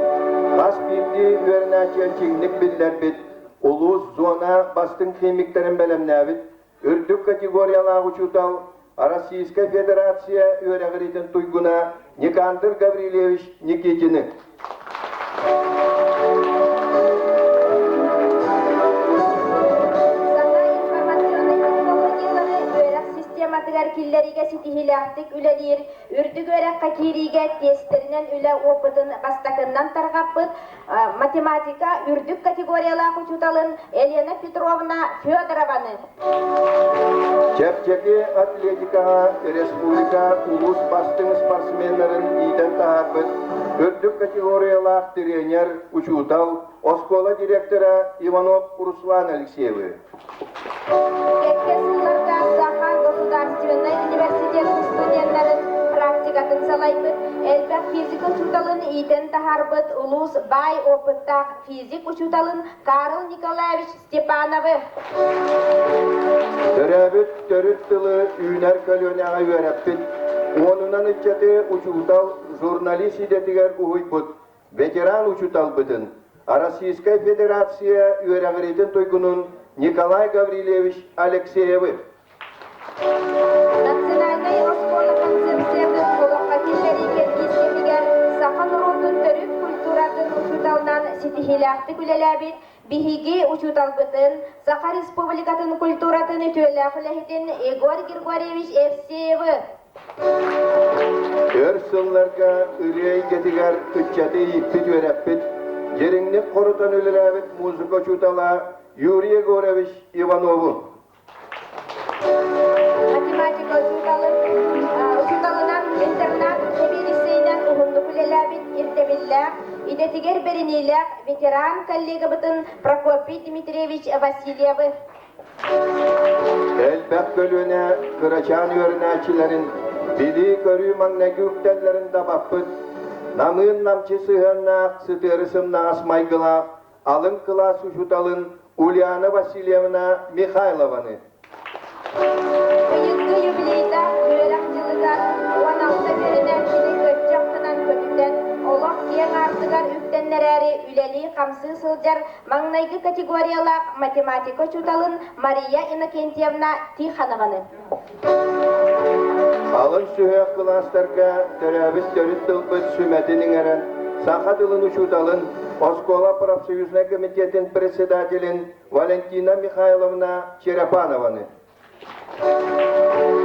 хас биирдии үөрэнээччигэ чиҥник биллэрбит, улуус зона бастыҥ химиктэрин бэлэмнээбит үрдүк категориялаах учуутал, Российскай Федерация үөрэҕириитин туйгуна Никандр Гаврильевич Никитины. Саҥа информационнай технологиялары үөрэх систематыгар киллэриигэ ситиһиилээхтик үлэлиир, үрдүк үөрэххэ киириигэ тиэстэринэн үлэ опытын бастакыннан тарҕаппыт математика үрдүк категориялаах учууталын Елена Петровна Федорованы. Чэпчэки атлетикаҕа республика улуус бастыҥ спортсменнарын иитэн таһаарбыт үрдүк категориялаах тренер, учуутал, оскуола директора Иванов Руслан Алексеевы. Кэккэ сылларга Саха государственнай университетын студеннарын практикатын салайбыт, элбэх физика учууталын иитэн таһаарбыт улуус баай опыттаах физик учууталын Карл Николаевич Степановы. Төрөөбүт төрүт тылы үүнэр көлүөнэҕэ үөрэппит, уонунан ыччаты учуутал, журналист идэтигэр уһуйбут ветеран учууталбытын, Российскай Федерация үөрэҕириитин туйгунун Николай Гаврильевич Алексеевы. Национальнай оскуола концепциятын олоххо киллэрии кэрдиис кэмигэр саха норуотун төрүт культуратын учууталынан ситиһиилээхтик үлэлээбит биһиги учууталбытын, Саха Республикатын культуратын үтүөлээх үлэһитин Егор Григорьевич Евсеевы Өр сылларга ырыа эйгэтигэр ыччаты ииппит-үөрэппит, дириҥник хорутан үлэлээбит музыка учуутала Юрий Егорович Иванову. Математика учууталын, учууталынан интернат сэбиэдиссэйинэн уһуннук үлэлээбит ирдэбиллээх, идэтигэр бэриниилээх ветеран коллегабытын Прокопий Дмитриевич Васильевы. Элбэх көлүөнэ кырачаан үөрэнээччилэрин билии-көрүү маҥнайгы үктэллэрин дабаппыт, намыын намчы сыһыаннаах сытыары сымнаҕас майгылаах алын кылаас учууталын Ульяна Васильевна Михайлованы. Быйылгы юбилейдаах үөрэх дьылыгар 16 үөрэнээччини көччөх гынан көтүтэн, олох киэҥ аартыгар үктэннэрээри үлэлии-хамсыы сылдьар Маҥнайгы категориялаах математика учууталын Мария Иннокентьевна Тихонованы. Алын сүһүөх кылаастарга төрөөбүт төрүт тылбыт сүмэтин иҥэрэн, саха тылын учууталын, оскуола профсоюзнай комитетин председателин Валентина Михайловна Черепанованы.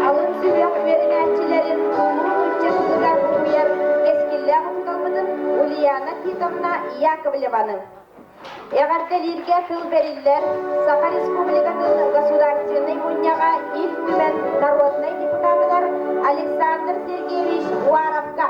Алын сүһүөх үөрэнээччилэрин улуу нуучча тылыгар уһуйар кэскиллээх учууталбытын Ульяна. Ульяна Титовна Яковлеваны. Эҕэрдэлииргэ тыл бэриллэр Саха Республикатын Государственнай Мунньаҕа Ил Түмэн народнай депутатыгар Александр Сергеевич Уаровка.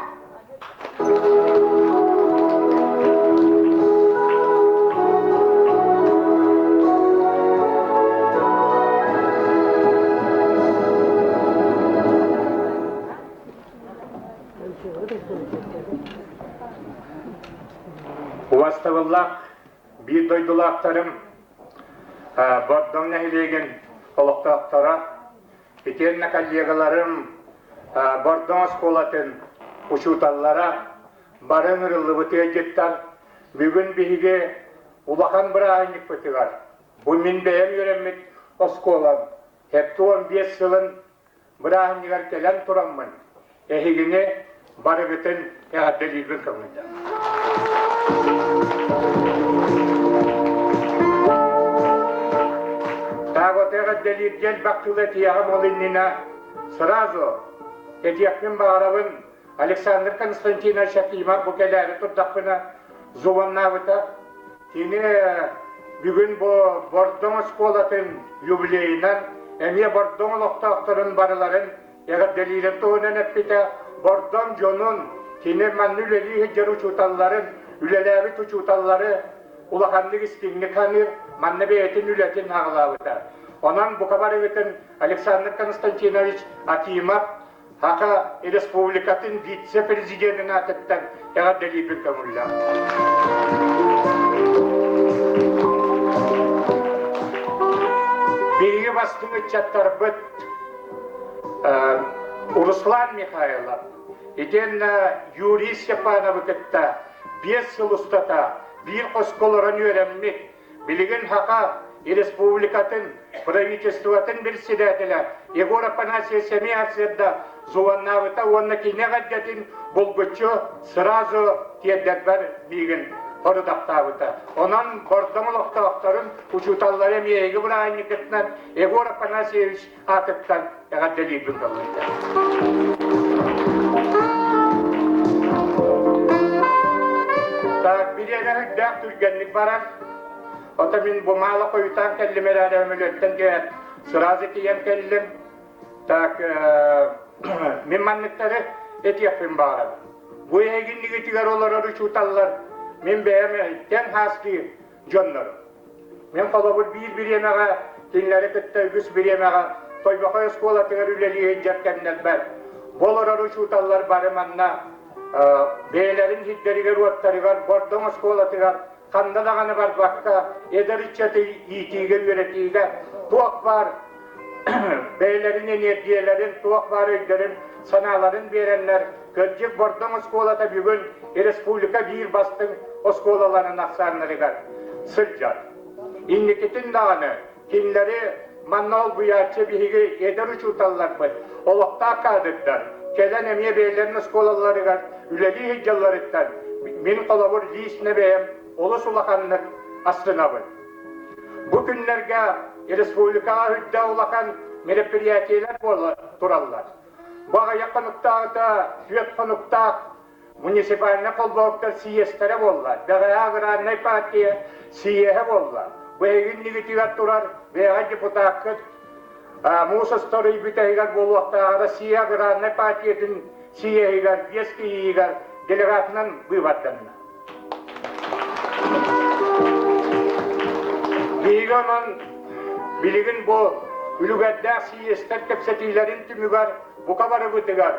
Убастабыллаах биир дойдулаахтарым, Бордоҥ нэһилиэгин олохтоохторо, итиэннэ коллегаларым, Бордоҥ оскуолатын учууталлара бары ыҥырыллыбыт ыалдьыттар бүгүн биһиги улахан бырааһынньыкпытыгар бу мин бэйэм үөрэммит оскуолам 75 сылын бырааһынньыгар кэлэн тураммын эһигини барыгытын эҕэрдэлиирбин көҥүллээх. Таабаты эҕэрдэлииргэ элбэх тыл этиэҕим ол иннинэ сразу этиэхпин баҕарабын Александр Константинович Акимов бу кэлээри турдахпына зубаннаабыта. Кини бүгүн бу Бордоҥ оскуолатын юбилейынан эмиэ Бордоҥ олохтоохторун барыларын эҕэрдэлиирин туһунан эппитэ. Бордоҥ дьонун, кини манна үлэлии сылдьар учууталларын, үлэлээбит учууталлары улаханнык истиҥник саныыр, манна бэйэтин үлэтин аҕалаабыта. Онон бука барыгытын Александр Константинович Акимов Саха Республикатын вице-президенин аатыттан эҕэрдэлиирбин көҥүллээх. Биһиги бастыҥ ыччаттарбыт Руслан Михайлов итиэннэ Юрий Степановы кытта 5 сыл устата биир хоско олорон үөрэммит Билигин Саха Республикатын правительствотын председателэ Егор Афанасьевич Семясерда зуаннаабыта уонна кини эҕэрдэтин булгуччу сразу тиэрдэрбэр миигин хорудахтаабыта. Онон Бордоҥ олохтоохторун учууталлары эмиэ бырааһынньыкытынан Егор Афанасьевич аатыттан эҕэрдэлиирбин көҥүллээх. Так, бириэмэ үрдээх түргэнник барар. Ото мин бу маала хойутаан кэллим эрээри өмүлүөттэн түһэн сразу тиийэн кэллим. Так, мин манныктары этиэхпин баҕарабын. Бу эһигиннигитигэр олорор учууталлар мин бэйэм тэҥ хаастыы дьоннорум. Мин холобур биир бириэмэҕэ кинилэри кытта үгүс бириэмэҕэ Тойбохой оскуолатыгар үлэлии сылдьар кэмнэрбэр бу олорор учууталлар бары манна бэйэлэрин сирдэригэр-уоттарыгар Бордоҥ оскуолатыгар ханна даҕаны барбакка эдэр ыччаты иитиигэ-үөрэтиигэ туох баар бэйэлэрин эниэргийэлэрин, туох баар өйдөрүн, санааларын биэрэннэр, кырдьык Бордоҥ оскуолата бүгүн республика биир бастыҥ оскуолаларын ахсааннарыгар сылдьар. Инникитин даҕаны кинилэри манна олбуйааччы биһиги эдэр учууталларбыт, олохтоох каадырдар кэлэн эмиэ бэйэлэрин оскуолаларыгар үлэлии сылдьалларыттан мин холобур лично бэйэм олус улаханнык астынабын. Бу күннэргэ республикаҕа үрдэ улахан мероприятиелар буола тураллар. Бу аҕыйах хонуктааҕыта түөрт хонуктаах муниципальнай холбоһуктар съезтэрэ буолла. Бэҕэһээ аграрнай партия съеһэ буолла. Бу эһигиннигитигэр турар бэйэҕэ депутаккыт Муус устар ый бүтэһигэр буолуохтаах Россия аграрнай партиятын съеһигэр биэс киһиигэр делегатынан быыбарданна. Биһиги онон билигин бу үлүгэрдээх сийиэстэр кэпсэтиилэрин түмүгэр бука барыбытыгар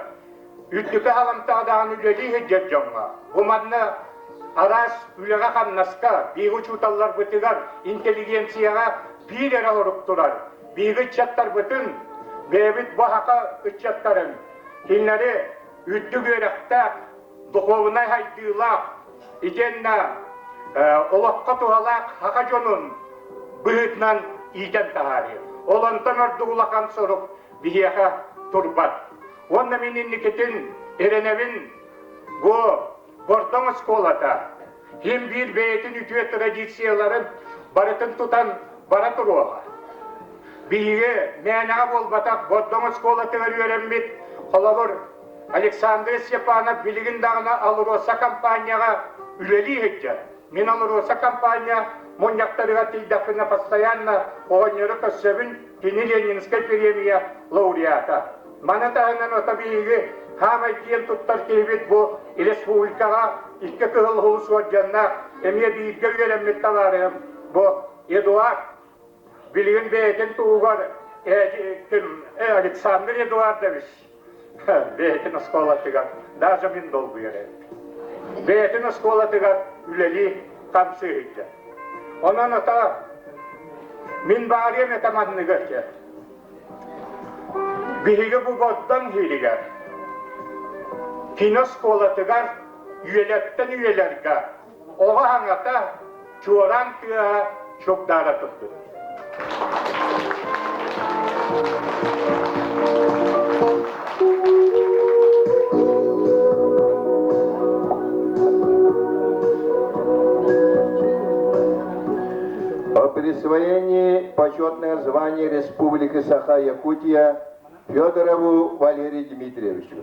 үрдүкү халамтаҕа даҕаны үлэлии сылдьар дьоҥҥо бу манна араас үлэҕэ-хамнаска биһиги учууталларбытыгар интеллигенцияҕа биир эрэ сорук турар биһиги ыччаттарбытын бэйэбит бу саха ыччаттарын кинилэри үрдүк үөрэхтээх духуобунай сайдыылаах итиэннэ олоххо туһалаах саха дьонун быһыытынан иитэн таһаарыы. Ол онтон ордук улахан сорук биһиэхэ турбат. Уонна мин инникитин эрэнэбин бу Бордоҥ оскуолата ким биир бэйэтин үтүө традицияларын барытын тутан бара туруоҕа. Биһиги мээнэҕэ буолбатах Бордоҥ оскуолатыгар үөрэммит, холобур, Александр Степанов билигин даҕаны АЛРОСА компанияҕа үлэлии сылдьар. Мин АЛРОСА компания мунньахтарыгар тиийдэхпинэ постоянно оҕонньору көрсөбүн, кини Ленинскэй премия лауреата. Маны таһынан ото биһиги хаамай киэн туттар киһибит бу республикаҕа икки кыһыл сулус уордьаннаах эмиэ бииргэ үөрэммит табаарыһым бу Эдуард билигин бэйэтин туһугар Александр Эдуардович бэйэтин оскуолатыгар даже мин долгуйар эбит. Бэйэтин оскуолатыгар үлэлии хамсыы сылдьар. Онон ата мин баарыам этэ манныга этэ. Биһиги бу Боддоҥ иһигэр кино оскуолатыгар үйэлэртэн үйэлэргэ оҕо аҥата чуораан тыаһа чугдаара турбут. О присвоении почетное звание Республики Саха-Якутия Федорову Валерию Дмитриевичу.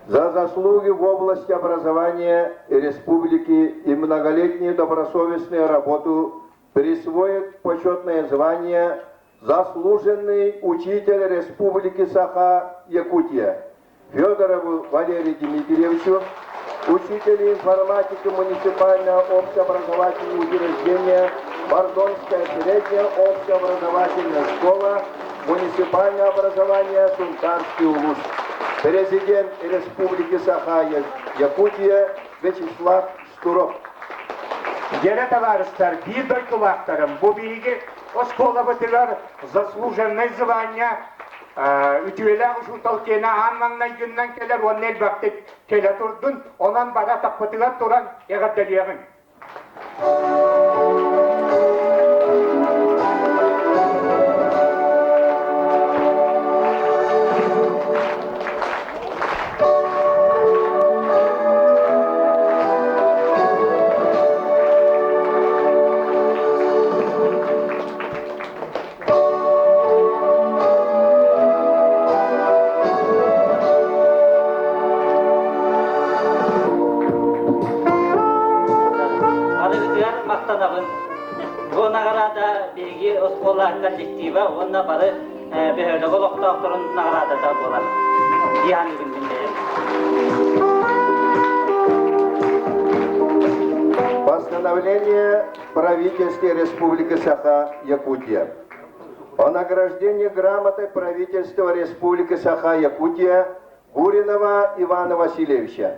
За заслуги в области образования республики и многолетнюю добросовестную работу присвоит почетное звание «Заслуженный учитель Республики Саха-Якутия» Федорову Валерию Дмитриевичу, учителю информатики муниципального общеобразовательного учреждения Бордонская средняя общеобразовательная школа муниципального образования Сунтарский улус. Президент Республики Саха-Якутия Вячеслав Штуров. Дьэрэ табаарыстар, биир дойдулаахтарым, бу биһиги оскуолабытыгар заслуженнай звание үтүөлээх учуутал киэнэ аан маҥнайгыннан кэлэр уонна элбэхтик кэлэ турдун, онон бара атахпытыгар туран эҕэрдэлиэҕиҥ. Барыгытыгар махтанабын. Бу наҕараада биһиги оскуола коллектива уонна бары бөһүөлэк олохтоохторун наҕараадата буолар. Дии саныыбын мин бэйэм. Постановление правительства Республики Саха-Якутия о награждении грамотой правительства Республики Саха-Якутия Гуринова Ивана Васильевича.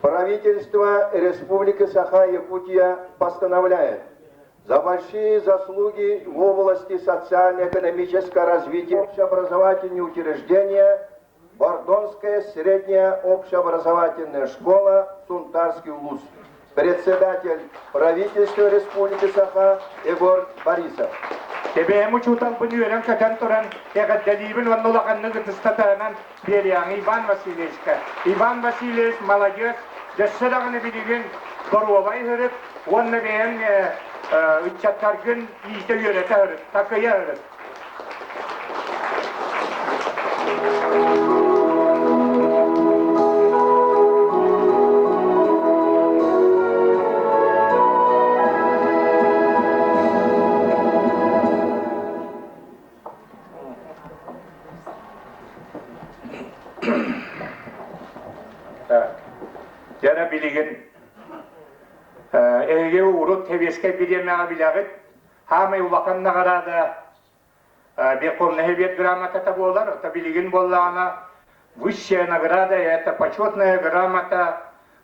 Правительство Республики Саха-Якутия постановляет за большие заслуги в области социально-экономического развития общеобразовательные учреждения Бордонская средняя общеобразовательная школа Сунтарский УЛУС. Председатель правительства Республики Саха Егор Борисов. Эбээм учууталбын үөрэн-көтөн туран эҕэрдэлиибин уонна улаханнык ытыстатаынан биэриэҕиҥ Иван Васильевичка. Иван Васильевич молодец, өссө даҕаны билигин доруобай ыһырыт уонна бэйэҥ ыччаттаргын иитэ-үөрэтэ ыһырыт, такыйа ыһырыт. Дьэ билигин эһиги урут сэбиэскэй бириэмэҕэ билэҕит, хаамай улахан наҕараада Верховный Совет грамотата буолар, это билигин буоллаҕына высшая награда это почетная грамота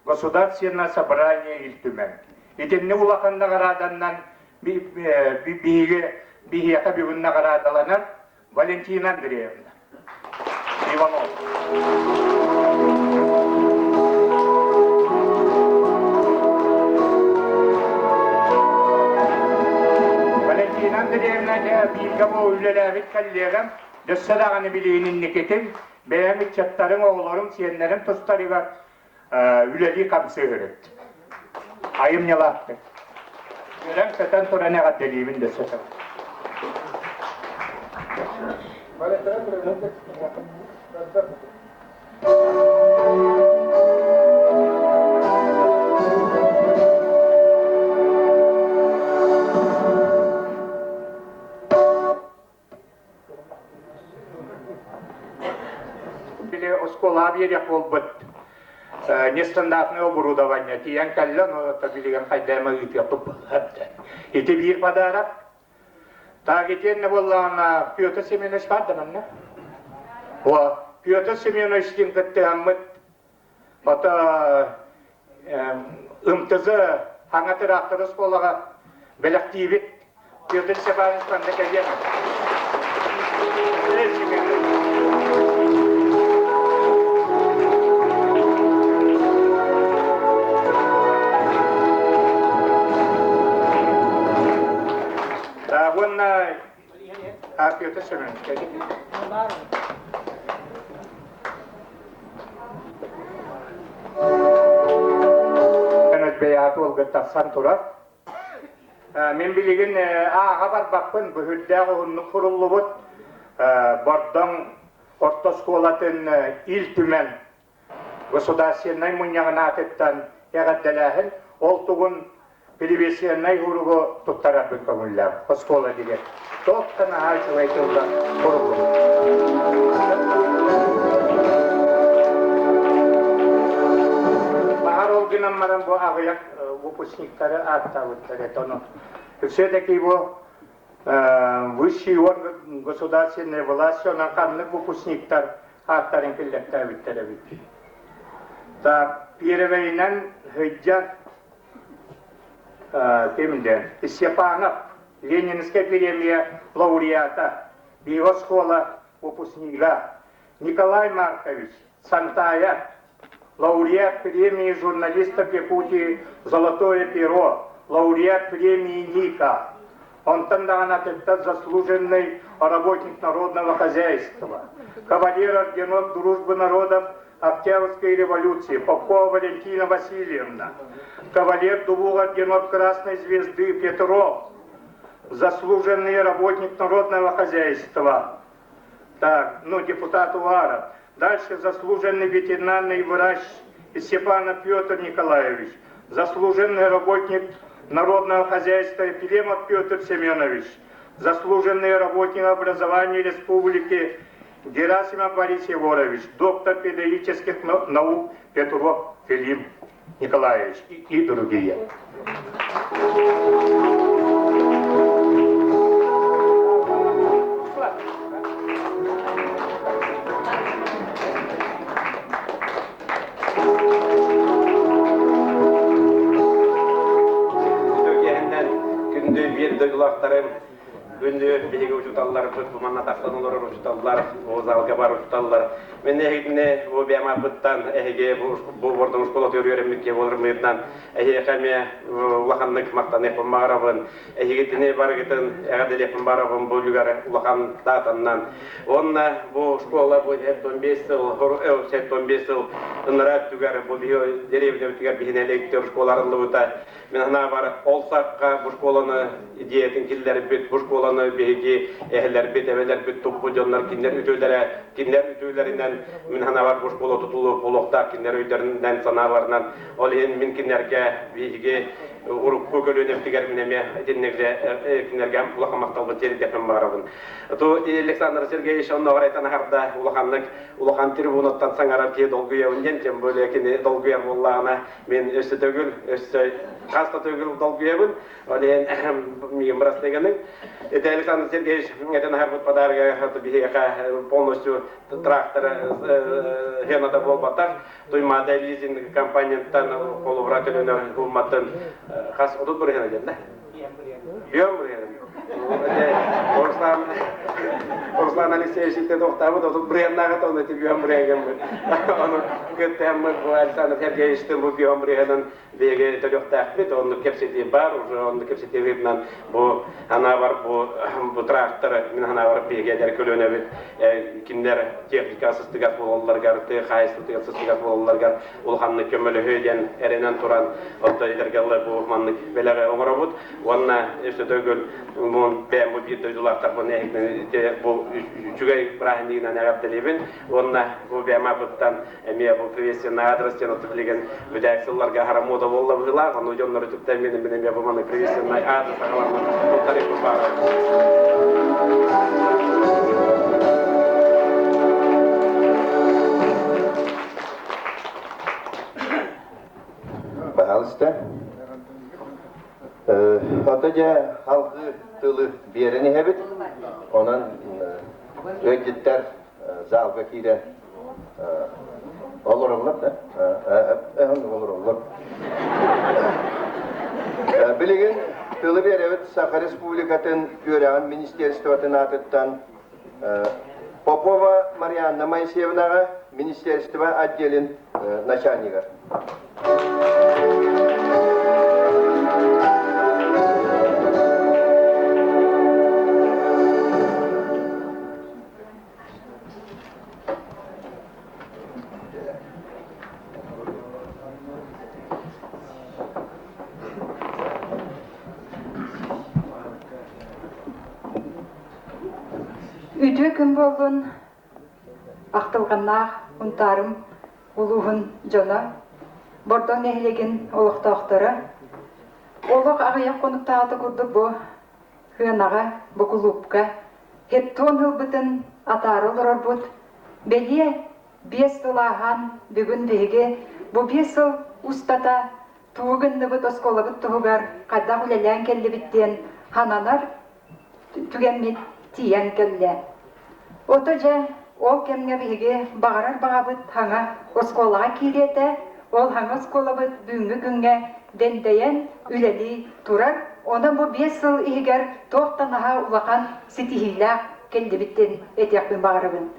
Государственное собрание Ил Түмэн. Итинник улахан наҕарааданнан биһиги биһиэхэ бүгүн наҕараадаланар Валентина Андреевна Иванова. Валентина Андреевна бииргэ бу үлэлээбит коллегам, өссө даҕаны билигин инникитин бэйэм ыччаттарым, оҕолорум, сиэннэрим тустарыгар үлэлии хамсыырыт. Айымньылаахтык. Үөрэн-көтөн туран эҕэрдэлиибин да сөтөм. Били оскуолаҕа биэриэх буолбут нестандартное оборудование тиийэн кэллэ, но билигин хайдайма ыытыахпыт буолла. Ити биир подарок. Так итиэннэ буоллаҕына Петр Семенович баар да манна? О, Петр Семеновичтыын кыттыһаммыт ото МТЗ хаҥа тыраахтар оскуолаҕа бэлэхтиибит. Петр Степанович манна кэлиэн Уонна Петр Семенович кэлин. Бэйэҕэ туолгын тахсан турар. Мин билигин ааҕа барбаппын, быһырдээх уһуннук суруллубут Бордоҥ орто оскуолатын Ил Түмэн государственнай мунньаҕын аатыттан эҕэрдэлээһин ол тугун приветственнай уругу туттарарбын көҥүллээх оскуола дириэктэрэ. Туохтан наһаа үчүгэй тыллар суруллубут. Баһар ол гынан баран бу аҕыйах выпускниктары ааттаабыттар это ону все-таки его высший орган государственной власти онон ханнык выпускниктар ааттарын киллэртээбиттэр эбит. Так, первэйинэн сылдьар ким диэн Степанов Ленинская премия лауреата, биоскуола выпускнига Николай Маркович Сантая, лауреат премии журналистов Якутии «Золотое перо», лауреат премии «Ника». Онтон даҕаны атыттар заслуженный работник народного хозяйства, кавалер орденов дружбы народов Октябрьской революции Попова Валентина Васильевна, кавалер двух орденов Красной Звезды Петров, заслуженный работник народного хозяйства, так, ну, депутат УАРа. Дальше заслуженный ветеринарный врач Степанов Петр Николаевич, заслуженный работник народного хозяйства Ефремов Петр Семенович, заслуженный работник образования Республики Герасимов Борис Егорович, доктор педагогических наук Петров Филипп Николаевич и другие. Күндү биир дойдулаахтарым Күндү биһиги учууталларбыт, бу манна тахсан олорор учууталлар, бу залга бар учууталлар. Мен эһигини бу бэйэм эһиги бу Бордоҥ школатыгар үөрэммит киһи буоларыммытынан эһиэхэ эмиэ улаханнык махтаныахпын баҕарабын. Эһигитини барыгытын эҕэрдэлиэхпин баҕарабын бу үлүгэр улахан даатаннан. Уонна бу школа бу 75 сыл, 75 сыл ынараа өттүгэр бу биһи деревнябытыгар биһи нэһилиэктэр школа арыллыбыта. Мин санаабар, ол сахха бу школаны идеятын киллэрбит, бу школаны биһиги эһэлэрбит, эбэлэрбит туппут дьоннор кинилэр үтүөлэрэ, кинилэр үтүөлэринэн мин санаабар бу школа тутулу буолуохтаах кинилэр өйдөрүнэн санааларынан ол иһин мин кинилэргэ биһиги урукку көлүөнэбитигэр мин эмиэ итинник кинилэргэ улахан махталбын тиэрдиэхпин баҕарабын. Ту Александр Сергеевич оннооҕор этэн аһарда улаханнык улахан трибунаттан саҥарар киһи долгуйабын диэн тем более кини долгуйар буоллаҕына Мен өссө төгүл, өссө хас да төгүл долгуйабын. Ол иһин миигин бырастыганы. Это Александр Сергеевич этэн аһарбыт подарога биһиэхэ полностью трактор хената буолбатах. Туймаада лизинг компанияттан холобура төлөнөр умматын хас 30 бырыһына диэн да? Бүөн бырыһына. Руслан Руслан Алексеевич итте тохтаабыт, отут бырыһаннааҕыта оны ити бүөн бырыһыгаммыт. Ону кыттыһаммыт бу Александр Сергеевичтин бу бүөн бырыһынан биһиги төлүөхтээхпит, оннук кэпсэтии бар, уже оннук кэпсэтии быһыытынан бу анаабар бу бу трактор мин анаабар биһиги эдэр көлүөнэбит кинилэр техника сыстыгас буолалларыгар, тыа хаһаайыстыбатыгар сыстыгас буолалларыгар улаханнык көмөлөһүө диэн эрэнэн туран оттон этэргэ бу маннык бэлэҕи оҥоробут уонна өссө төгүл бэйэм бу биир дойдулаахтарбын бу үчүгэй бырааһынньыгынан эҕэрдэлиибин уонна бу бэйэм ааппыттан эмиэ бу приветственный адрес диэн оту билигин бүтээх сылларга аһара муода буолла быһыылаах, ону дьоннору түптэн мин мин эмиэ бу маны приветственный адрес аҕаламмын туттарыахпын баҕарабын. Пожалуйста. Ото дьэ халгыы тылы биэрэн иһэбит. Онон ыалдьыттар залга киирэн олороллор да? Олороллор. Билигин тылы биэрэбит Саха Республикатын үөрэҕин министерствотын аатыттан Попова Марианна Моисеевнаҕа министерство отделин начальнигар. Үтүө күн буоллун, ахтылҕаннаах Унтаарым улууһун дьоно, Бордоҥ нэһилиэгин олохтоохторо. Олох аҕыйах хонуктааҕыта курдук бу Хыанаҕа, бу кулуупка хеттон ылбытын атаара олорорбут. Бэлиэ 5 сыл ааһан, бүгүн биһиги бу 5 сыл устата тугу гынныбыт оскуолабыт туһугар хайдах үлэлээн кэллибит диэн хананар түгэммит тиийэн кэллэ. Ото дьэ, ол кэмҥэ биһиги баҕарар баҕабыт хаҥа оскуолаҕа киириэтэ, ол хаҥа оскуолабыт бүгүҥҥү күҥҥэ дэндэйэн үлэлии турар. Онон бу 5 сыл иһигэр туох да наһаа улахан ситиһиилээх кэллибит диэн этиэхпин баҕарабын.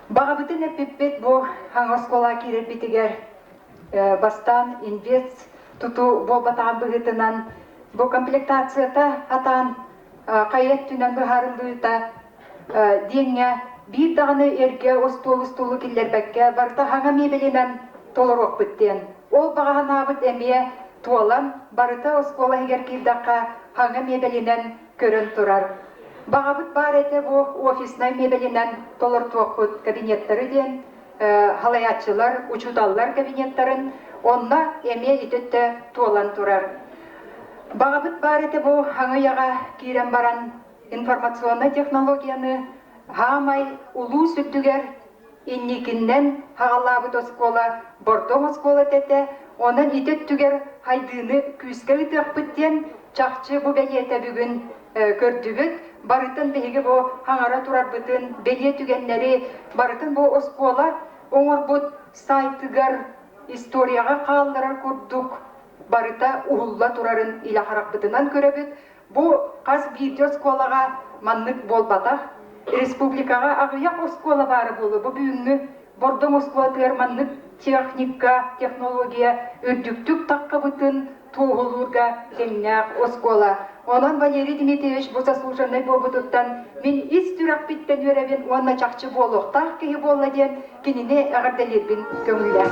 Баҕабытын эппиппит бу хаҥа оскуолаҕа киирэрбитигэр бастаан инвест тутуу буолбатаҕын быһыытынан бу комплектацията хатаан хайа өттүнэн быһаарыллыыта диэҥҥэ биир даҕаны эргэ остуол устуулу киллэрбэккэ барыта хаҥа миэбэлинэн толоруохпут диэн. Ол баҕа санаабыт эмиэ туолан барыта оскуола иһигэр киирдэххэ хаҥа миэбэлинэн көрөн турар. Баҕабыт баар этэ бу офиснай миэбэлинэн толортуохпут кабинеттары диэн халайааччылар, учууталлар кабинеттарын онно эмиэ ити өттө туолан турар. Баҕабыт баар этэ бу хаҥыйаҕа киирэн баран информационнай технологияны хаамай улуус үрдүгэр инникиннэн хаҕалаабыт оскуола Бордоҥ оскуолата этэ, онон ити өттүгэр хайдыыны күүскэ ыытыахпыт диэн чахчы бу бэлиэтэ бүгүн көрдүбүт. Барытын биһиги бу хаҥара турарбытын, бэлиэ түгэннэри барытын бу оскуола оҥорбут сайтыгар историяҕа хаалларар курдук барыта уһулла турарын илэ харахпытынан көрөбүт. Бу хас биирдии оскуолаҕа маннык буолбатах. Республикаҕа аҕыйах оскуола баара буолуо. Бу бүгүҥҥү Бордоҥ оскуолатыгар маннык техника, технология үрдүктүк таххабытын туоһулуурга тэҥнээх оскуола. Онон Валерий Дмитриевич бу заслуженнай буолбутуттан мин ис сүрэхпиттэн үөрэбин уонна чахчы буолуохтаах киһи буолла диэн кинини эҕэрдэлиирбин көҥүллээн.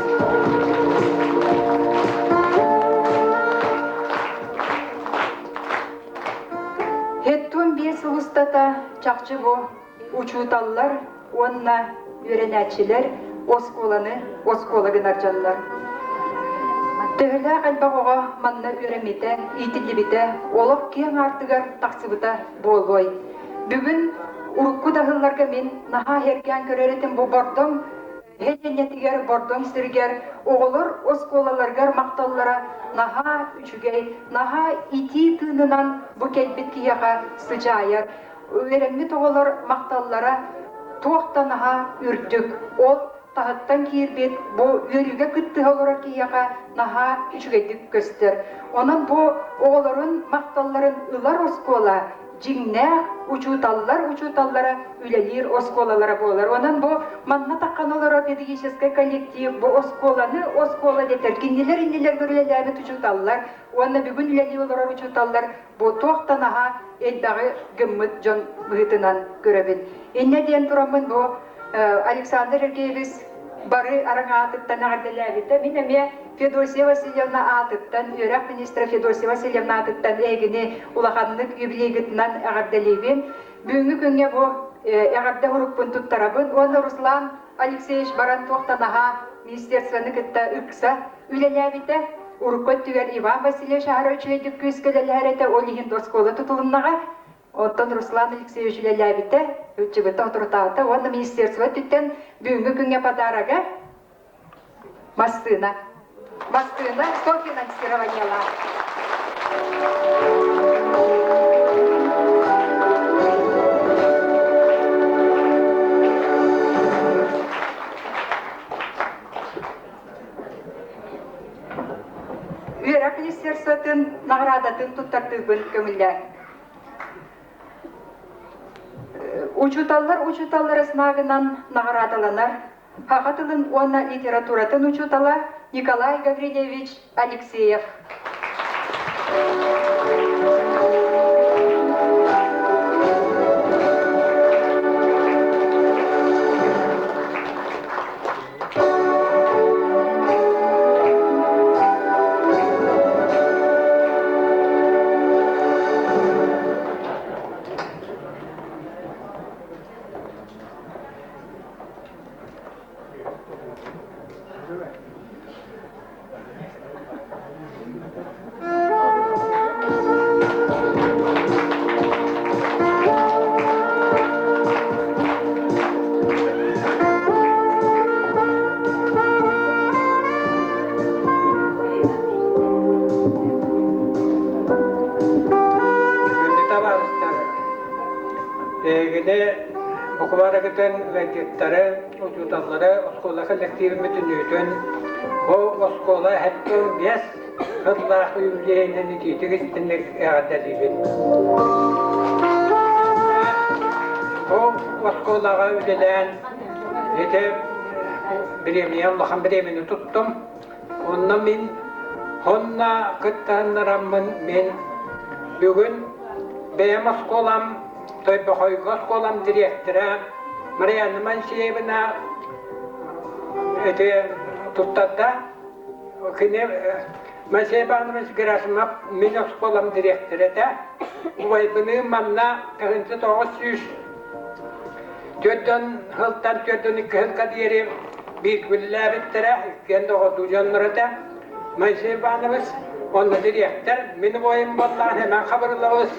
Хеттун 5 сыл устата чахчы бу учууталлар уонна үөрэнээччилэр оскуоланы оскуола гынар дьоннор. Төһөлөөх элбэх оҕо манна үөрэммитэ, иитиллибитэ, олох киэҥ аартыгар тахсыбыта буолуой. Бүгүн урукку да сылларга мин наһаа иһэргээн көрөр этим бу Бордоҥ нэһилиэнньэтигэр, Бордоҥ сиригэр оҕолор оскуолаларыгар махталлара наһаа үчүгэй, наһаа итии тыынынан бу кэлбит киһиэхэ сыдьаайар. Үөрэммит оҕолор махталлара туох да наһаа үрдүк. Ол таһыттан киирбит бу үөрүүгэ кыттыһа олорор киһиэхэ наһаа үчүгэйдик көстөр. Онон бу оҕолорун махталларын ылар оскуола дьиҥнээх учууталлар учууталлара үлэлиир оскуолалара буолар. Онон бу манна таххан олорор педагогическай коллектив бу оскуоланы оскуола дэтэр кинилэр иннилэригэр үлэлээбит учууталлар уонна бүгүн үлэлии олорор учууталлар бу туох да наһаа элбэҕи гыммыт дьон быһыытынан көрөбүн. Инньэ диэн тураммын бу Александр Сергеевич бары араҥаатыттан эҕэрдэлээбитэ. Мин эмиэ Федосия Васильевна аатыттан, үөрэх министрэ Федосия Васильевна аатыттан эһигини улаханнык юбилейгытынан эҕэрдэлиибин. Бүгүҥҥү күҥҥэ бу. эҕэрдэ урукпун туттарабын уонна Руслан Алексеевич баран туохтан аһаа министерствоны кытта ыкса үлэлээбитэ. Урукку өттүгэр Иван Васильевич аһара үчүгэйдик күүскэ үлэлэһэр этэ, ол иһин оскуола тутулуннаҕа. Оттон Руслан Алексеевич үлэлээбитэ, ыччыгыта отурутаата уонна министерство өттүттэн бүгүҥҥү күҥҥэ подарога массыына. Массыына софинансированиелаах. Үөрэх министерствотын наҕараадатын туттартыырбын көҥүллээн. Учууталлар учууталлара знагынан наҕараадаланар саха тылын уонна литературатын учуутала Николай Гаврильевич Алексеев. Күндү табаарыстар, эһигини букубаарыгытын ыалдьыттары, учууталлары, оскуола коллективин бүтүннүүтүн бу оскуола 75 сыллаах юбилейынан итиитик истинник эҕэрдэлиибин. Бу оскуолаҕа үлэлээн ити бириэмийэ улахан бириэмэни туттум. Онно мин онно кыттыһыннараммын мин бүгүн бэйэм оскуолам Тойбохойго оскуолам дириэктэрэ Марианна Монсеевна ити туттарда. Кини Моисей Иванович Герасимов мин оскуолам дириэктэрэ этэ. Убайбыныын манна 1900 төрдөн сылтан төрдөн икки сылга диэри биир үлэлээбиттэрэ, иккиэн доҕордуу дьоннор этэ. Моисей Иванович онно дириэктэр, мин убайым буоллаҕын Хэмэн Хабырылабыс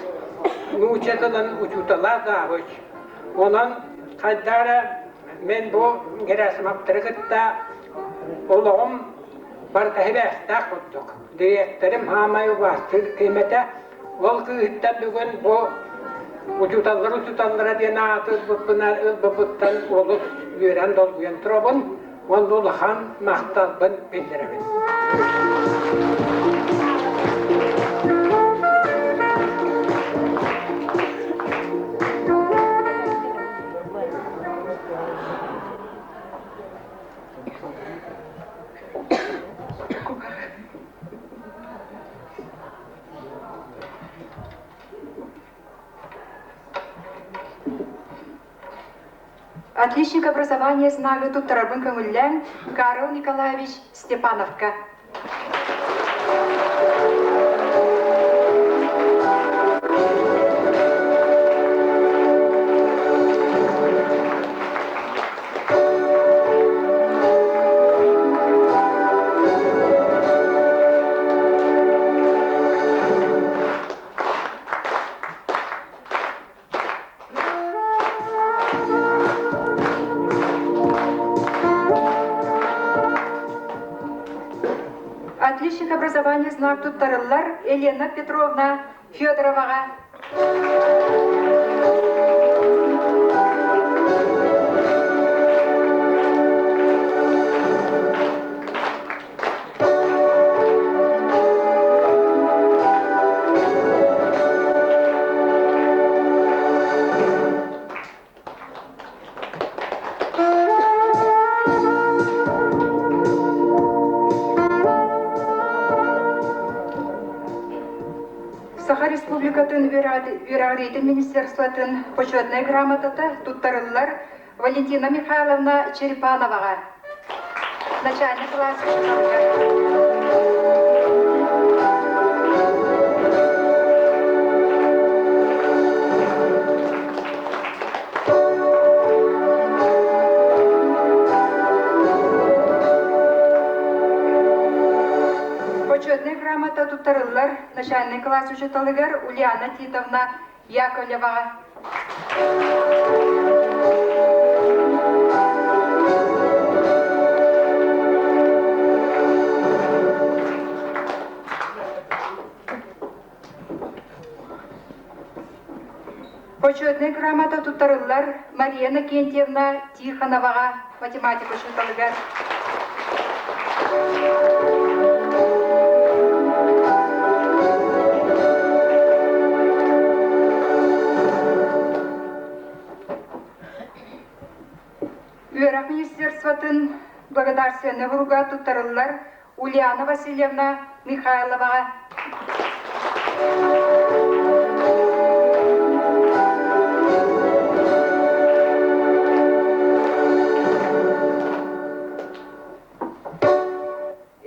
нуучча тылын учуутала завуч. Онон хайдах эрэ мин бу Герасимовтары кытта олоҕум барыта сибээстээх курдук. Дириэктэрим хаамай убаастыыр киһим этэ. Ол кыыһыттан бүгүн бу учууталлар учууталлара диэн ааты ылбыппыттан олус үөрэн долгуйан турабын уонна улахан махталбын биллэрэбин. Отличник образования знагы туттарарбын көҥүллээн Карл Николаевич Степановка. Отличник образования знак туттарыллар Елена Петровна Федороваҕа. Саха Республикатын үөрэҕириитин министерствотын почетнай грамотата туттарыллар Валентина Михайловна Черепановаҕа. Начальник класс учууталыгар. туттарыллар начальнай класс учууталыгар Ульяна Титовна Яковлеваҕа. Почетнай грамота туттарыллар Мария Накентьевна Тихоноваҕа математика учууталыгар. Үөрэх министерствотын благодарственнай буруга туттарыллар Ульяна Васильевна Михайловаҕа.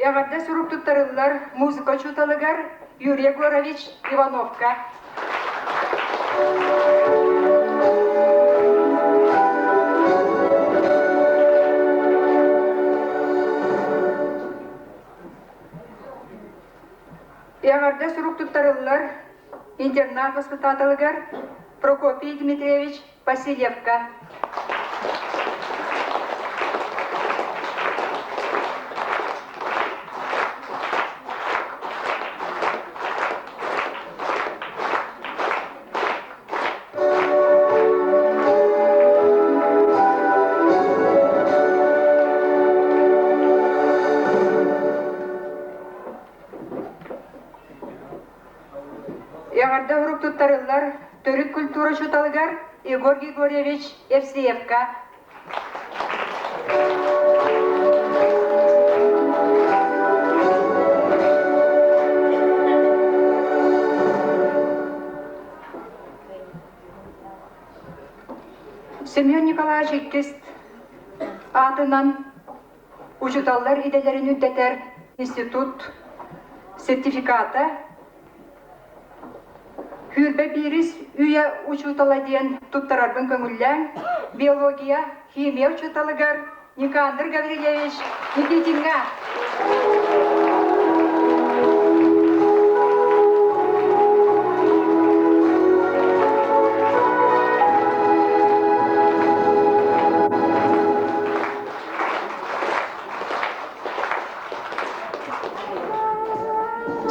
Эҕэрдэ сурук туттарыллар музыка учууталыгар Юрий Егорович Ивановка. Эҕэрдэ сурук туттарыллар интернат воспитателыгар Прокопий Дмитриевич Васильевка. Эҕэрдэ урук туттарыллар төрүт культура учууталыгар Егор Григорьевич Евсеевка. Семен Николаевич иккис аатынан учууталлар идэлэрин үрдэтэр институт сертификата Хүүрбэ биирис үйэ учуутала диэн туттарарбын көҥүллээҥ, биология, химия учууталыгар Никандр Гаврильевич Никитиҥҥа.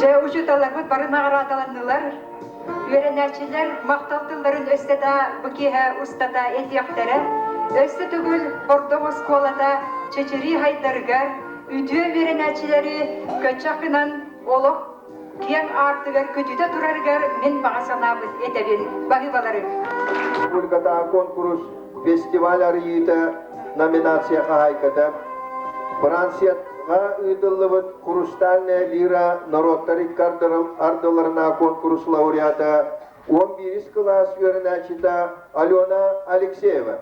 Дьэ, учууталларбыт бары наҕараадаланнылар. Үөрэнээччилэр махтал тылларын өссө да бу киэһэ устата этиэхтэрэ. Өссө төгүл Бордоҥ оскуолата чэчирии хайдарыгар үтүө үөрэнээччилэри көччөх гынан олох киэҥ аартыгар көтүтэ турарыгар мин баҕа санаабын этэбин. Баһыыбаларыҥ. Республикатааҕы конкурс фестиваль арыйыыта номинация хаһаайката Францияҕа ыытыллыбыт «Хрустальная лира» норуоттар икки ардыларына конкурс лауреата 11 кылаас үөрэнээччитэ Алена Алексеева.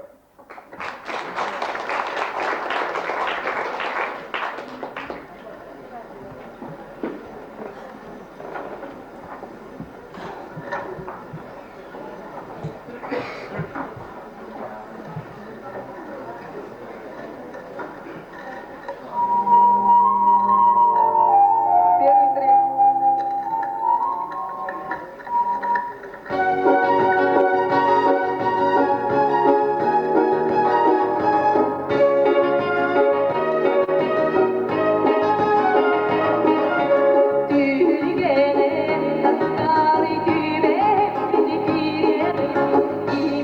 Түһүлгэнэн тапталы түбэппит киириэҕин.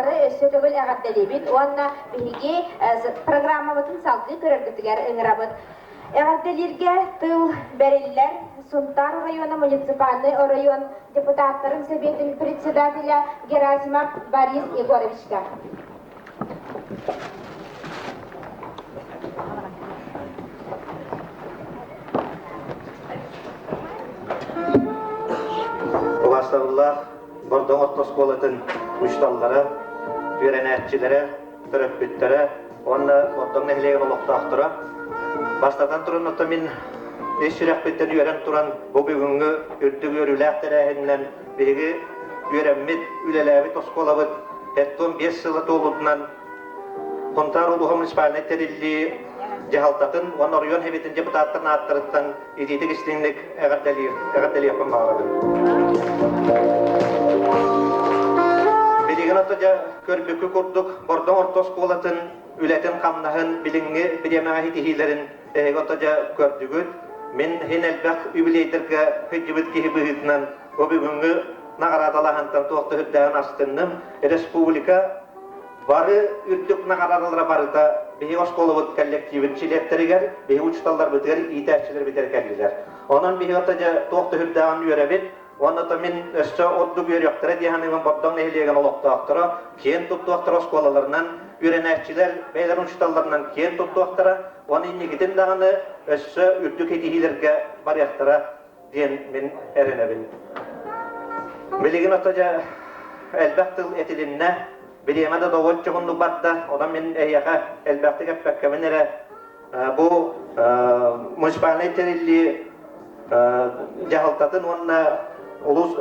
Бары өссө төгүл эҕэрдэлиибит уонна биһиги программабытын салгыы көрөргүтүгэр ыҥырабыт. Эҕэрдэлииргэ тыл бэриллэр Сунтаар района муниципальный оройуон депутаттарын сэбиэтин председателя Герасимов Борис Егоровичка. Убаастабыллаах Бордоҥ орто оскуолатын учууталлара, үөрэнээччилэрэ, төрөппүттэрэ уонна Бордоҥ нэһилиэгин олохтоохторо бастатан туран оттон мин ис сүрэхпиттэн үөрэн туран бу бүгүҥҥү үрдүк үөрүүлээх тэрээһининэн биһиги үөрэммит, үлэлээбит оскуолабыт 75 сыла туолуутунан Хонтаар улууһа муниципальнай тэриллии дьаһалтатын уонна оройуон Сэбиэтин депутаттарын ааттарыттан итиитик истиҥник эҕэрдэлиир, эҕэрдэлиэхпин баҕарабын. Билигин ото дьэ көрбүккү курдук Бордоҥ орто оскуолатын үлэтин-хамнаһын билиҥҥи бириэмэҕэ ситиһиилэрин эһиги ото дьэ көрдүгүт. Мин иһин элбэх юбилейдарга сылдьыбыт киһи быһыытынан бу бүгүҥҥү наҕараадалаһантан туох да үрдээҕин астынным. Республика бары үрдүк наҕараадалара барыта биһиги оскуолабыт коллективын чилиэттэригэр, биһиги учууталларбытыгар, иитээччилэрбитигэр кэллилэр. Онон биһиги ото дьэ туох да үрдээҕин үөрэбит. Уонна то мин өссө ордук үөрүөхтэрэ дии саныыбын Бордоҥ нэһилиэгин олохтоохторо киэн туттуохтара оскуолаларынан үөрэнээччилэр бэйэлэрин учууталларынан киэн туттуохтара уонна инникитин даҕаны өссө үрдүк ситиһиилэргэ барыахтара диэн мин эрэнэбин. Билигин ото дьэ элбэх тыл этилиннэ, бириэмэ да довольчугуннук барда, онон мин эһиэхэ элбэхтик эппэккэбин эрэ бу муниципальнай тэриллии дьаһалтатын уонна улуус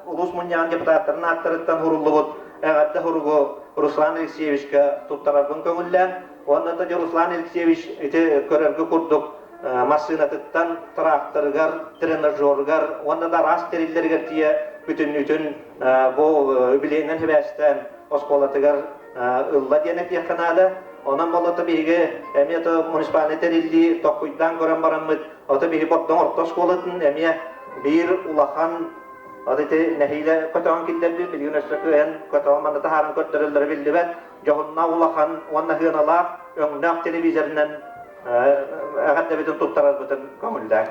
улуус мунньаҕын депутаттарын ааттарыттан суруллубут эҕэрдэ суругу Руслан Алексеевичка туттарарбын көҥүллээн уонна да Руслан Алексеевич ити көрөргө курдук массыынатыттан тракторыгар, тренажерыгар уонна да араас тэриллэригэр тиийэ бүтүннүүтүн бу үбүлүөйүнэн сибээстээн оскуолатыгар ылла диэн этиэххэ наада. Онон болото биһиги эмиэ то муниципальнай тэриллии токкуйдаан көрөн бараммыт, ото биһи Бордоҥ орто оскуолатын эмиэ биир улахан вот ити нэһиилэ көтөҕөн киллэрбит, билигин өссө кыайан көтөҕөн манна таһааран көрдөрөллөрө биллибэт, дьоһуннаах улахан уонна сыаналаах өҥнөөх телевизорынан эҕэрдэбитин туттарарбытын көҥүллээн.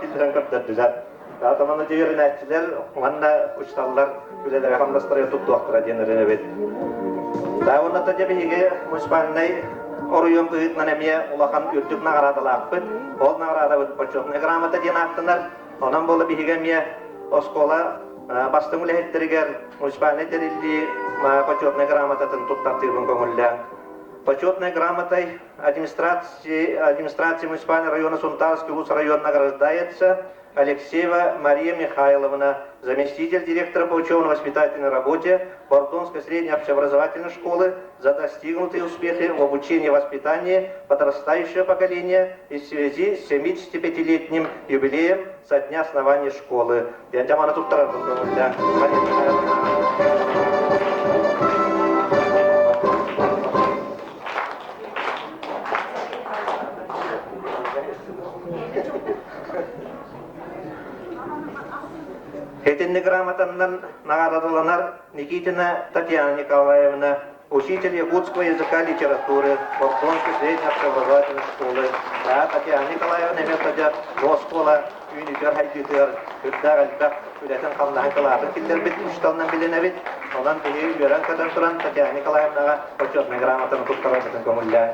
Киллэрэн көрдөрдүлэр. Атаманы дьиэринээччилэр уонна учууталлар үлэлэрэ хамнастарыгар туттуохтара диэн эрэнэбит. Да уонна дьэ биһиги муниципальнай оройуон быһыытынан эмиэ улахан үрдүк наҕараадалаахпыт. Ол наҕараадабыт почетная грамота диэн ааттанар. Онон буола биһиги эмиэ оскуола бастыҥ үлэһиттэригэр муниципальнай тэриллии почетная грамотатын туттартыырбын көҥүллээн. Почетной грамотой администрации, администрации муниципального района Сунтарский улус район награждается Алексеева Мария Михайловна, заместитель директора по учебно-воспитательной работе Бордонской средней общеобразовательной школы за достигнутые успехи в обучении и воспитании подрастающего поколения и в связи с 75-летним юбилеем со дня основания школы. Мария Михайловна. Итинник грамотаннан наҕараадаланар Никитина Татьяна Николаевна, учитель якутского языка и литературы Бордонской средней общеобразовательной школы. Татьяна Николаевна эмиэ садьа оскуола үүнүүтүгэр хайдыытыгар үрдээх элбэх үлэтин хамнаһын кылаатын киллэрбит учууталынан билинэбит. Онон биһиги үөрэн-көтөн туран Татьяна Николаевнаҕа почетнай грамотаны туттарарбытын көҥүллээн.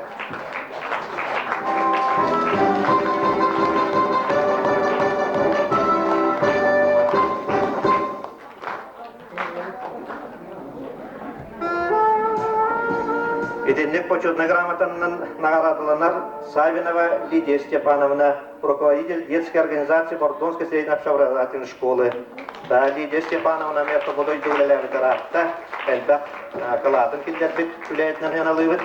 Итинник почетнай грамотанан наҕараадаланар Савинова Лидия Степановна, руководитель детской организации Бордонской средней общеобразовательной школы. Да, Лидия Степановна эмиэ тободойду үлэлээбит ыраатта, элбэх кылаатын киллэрбит үлэһитинэн сыаналыыбыт.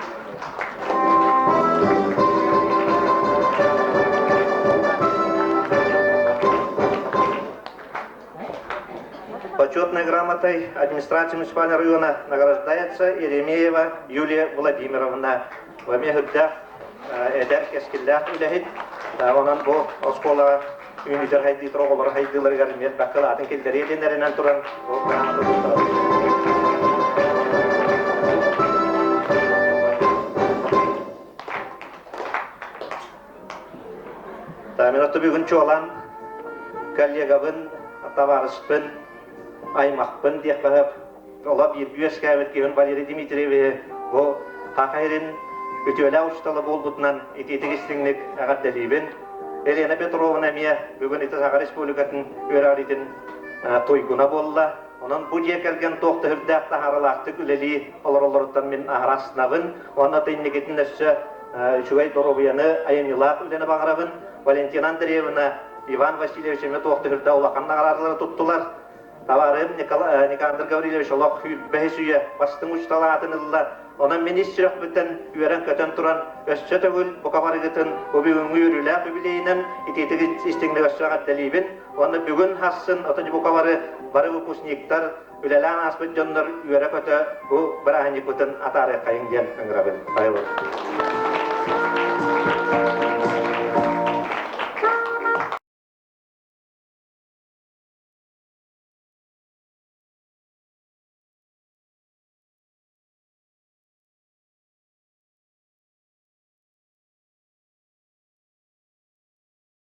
Почетная грамота. грамотой администрации муниципального района награждается Еремеева Юлия Владимировна. Вами үрдээх эдэр кэскиллээх үлэһит. Онон бу оскуолаҕа үүнүтэр хайдыытыр оҕолор хайдыыларыгар эмиэ баккалаатын киллэриэ диэн туран бу грамота Мен бүгүн чуолан коллегабын, табаарыспын, аймахпын диэххэ сөп. Ола бииргэ үөскээбит киһин Валерий Дмитриевиһи бу Саха сирин үтүөлээх учуутала буолбутунан итиитик истиҥник эҕэрдэлиибин. Елена Петровна эмиэ бүгүн ити Саха Республикатын үөрэҕириитин туйгуна буолла. Онон бу дьиэ кэргэн туох да үрдээх таһааралаахтык үлэлии олороллоруттан мин аһара астынабын. Уонна инникитин өссө үчүгэй доруобуйаны, айымньылаах үлэни баҕарабын. Валентина Андреевна, Иван Васильевич эмиэ туох да үрдээх улахан наҕараадалары туттулар. Табаарыһым Никандр Гаврильевич олох бэһис үйэ бастыҥ учуутал аатын ылла. Онон мин ис сүрэхпиттэн үөрэн-көтөн туран, өссө төгүл бука барыгытын бу бүгүҥҥү үөрүүлээх үбүлүөйүнэн итиитик истиҥник өссө эҕэрдэлиибин. Уонна бүгүн хассын ото бука бары бары выпускниктар, үлэлээн ааспыт дьоннор үөрэ-көтө бу бырааһынньыкпытын атаарыаххайыҥ диэн ыҥырабын. Айылын.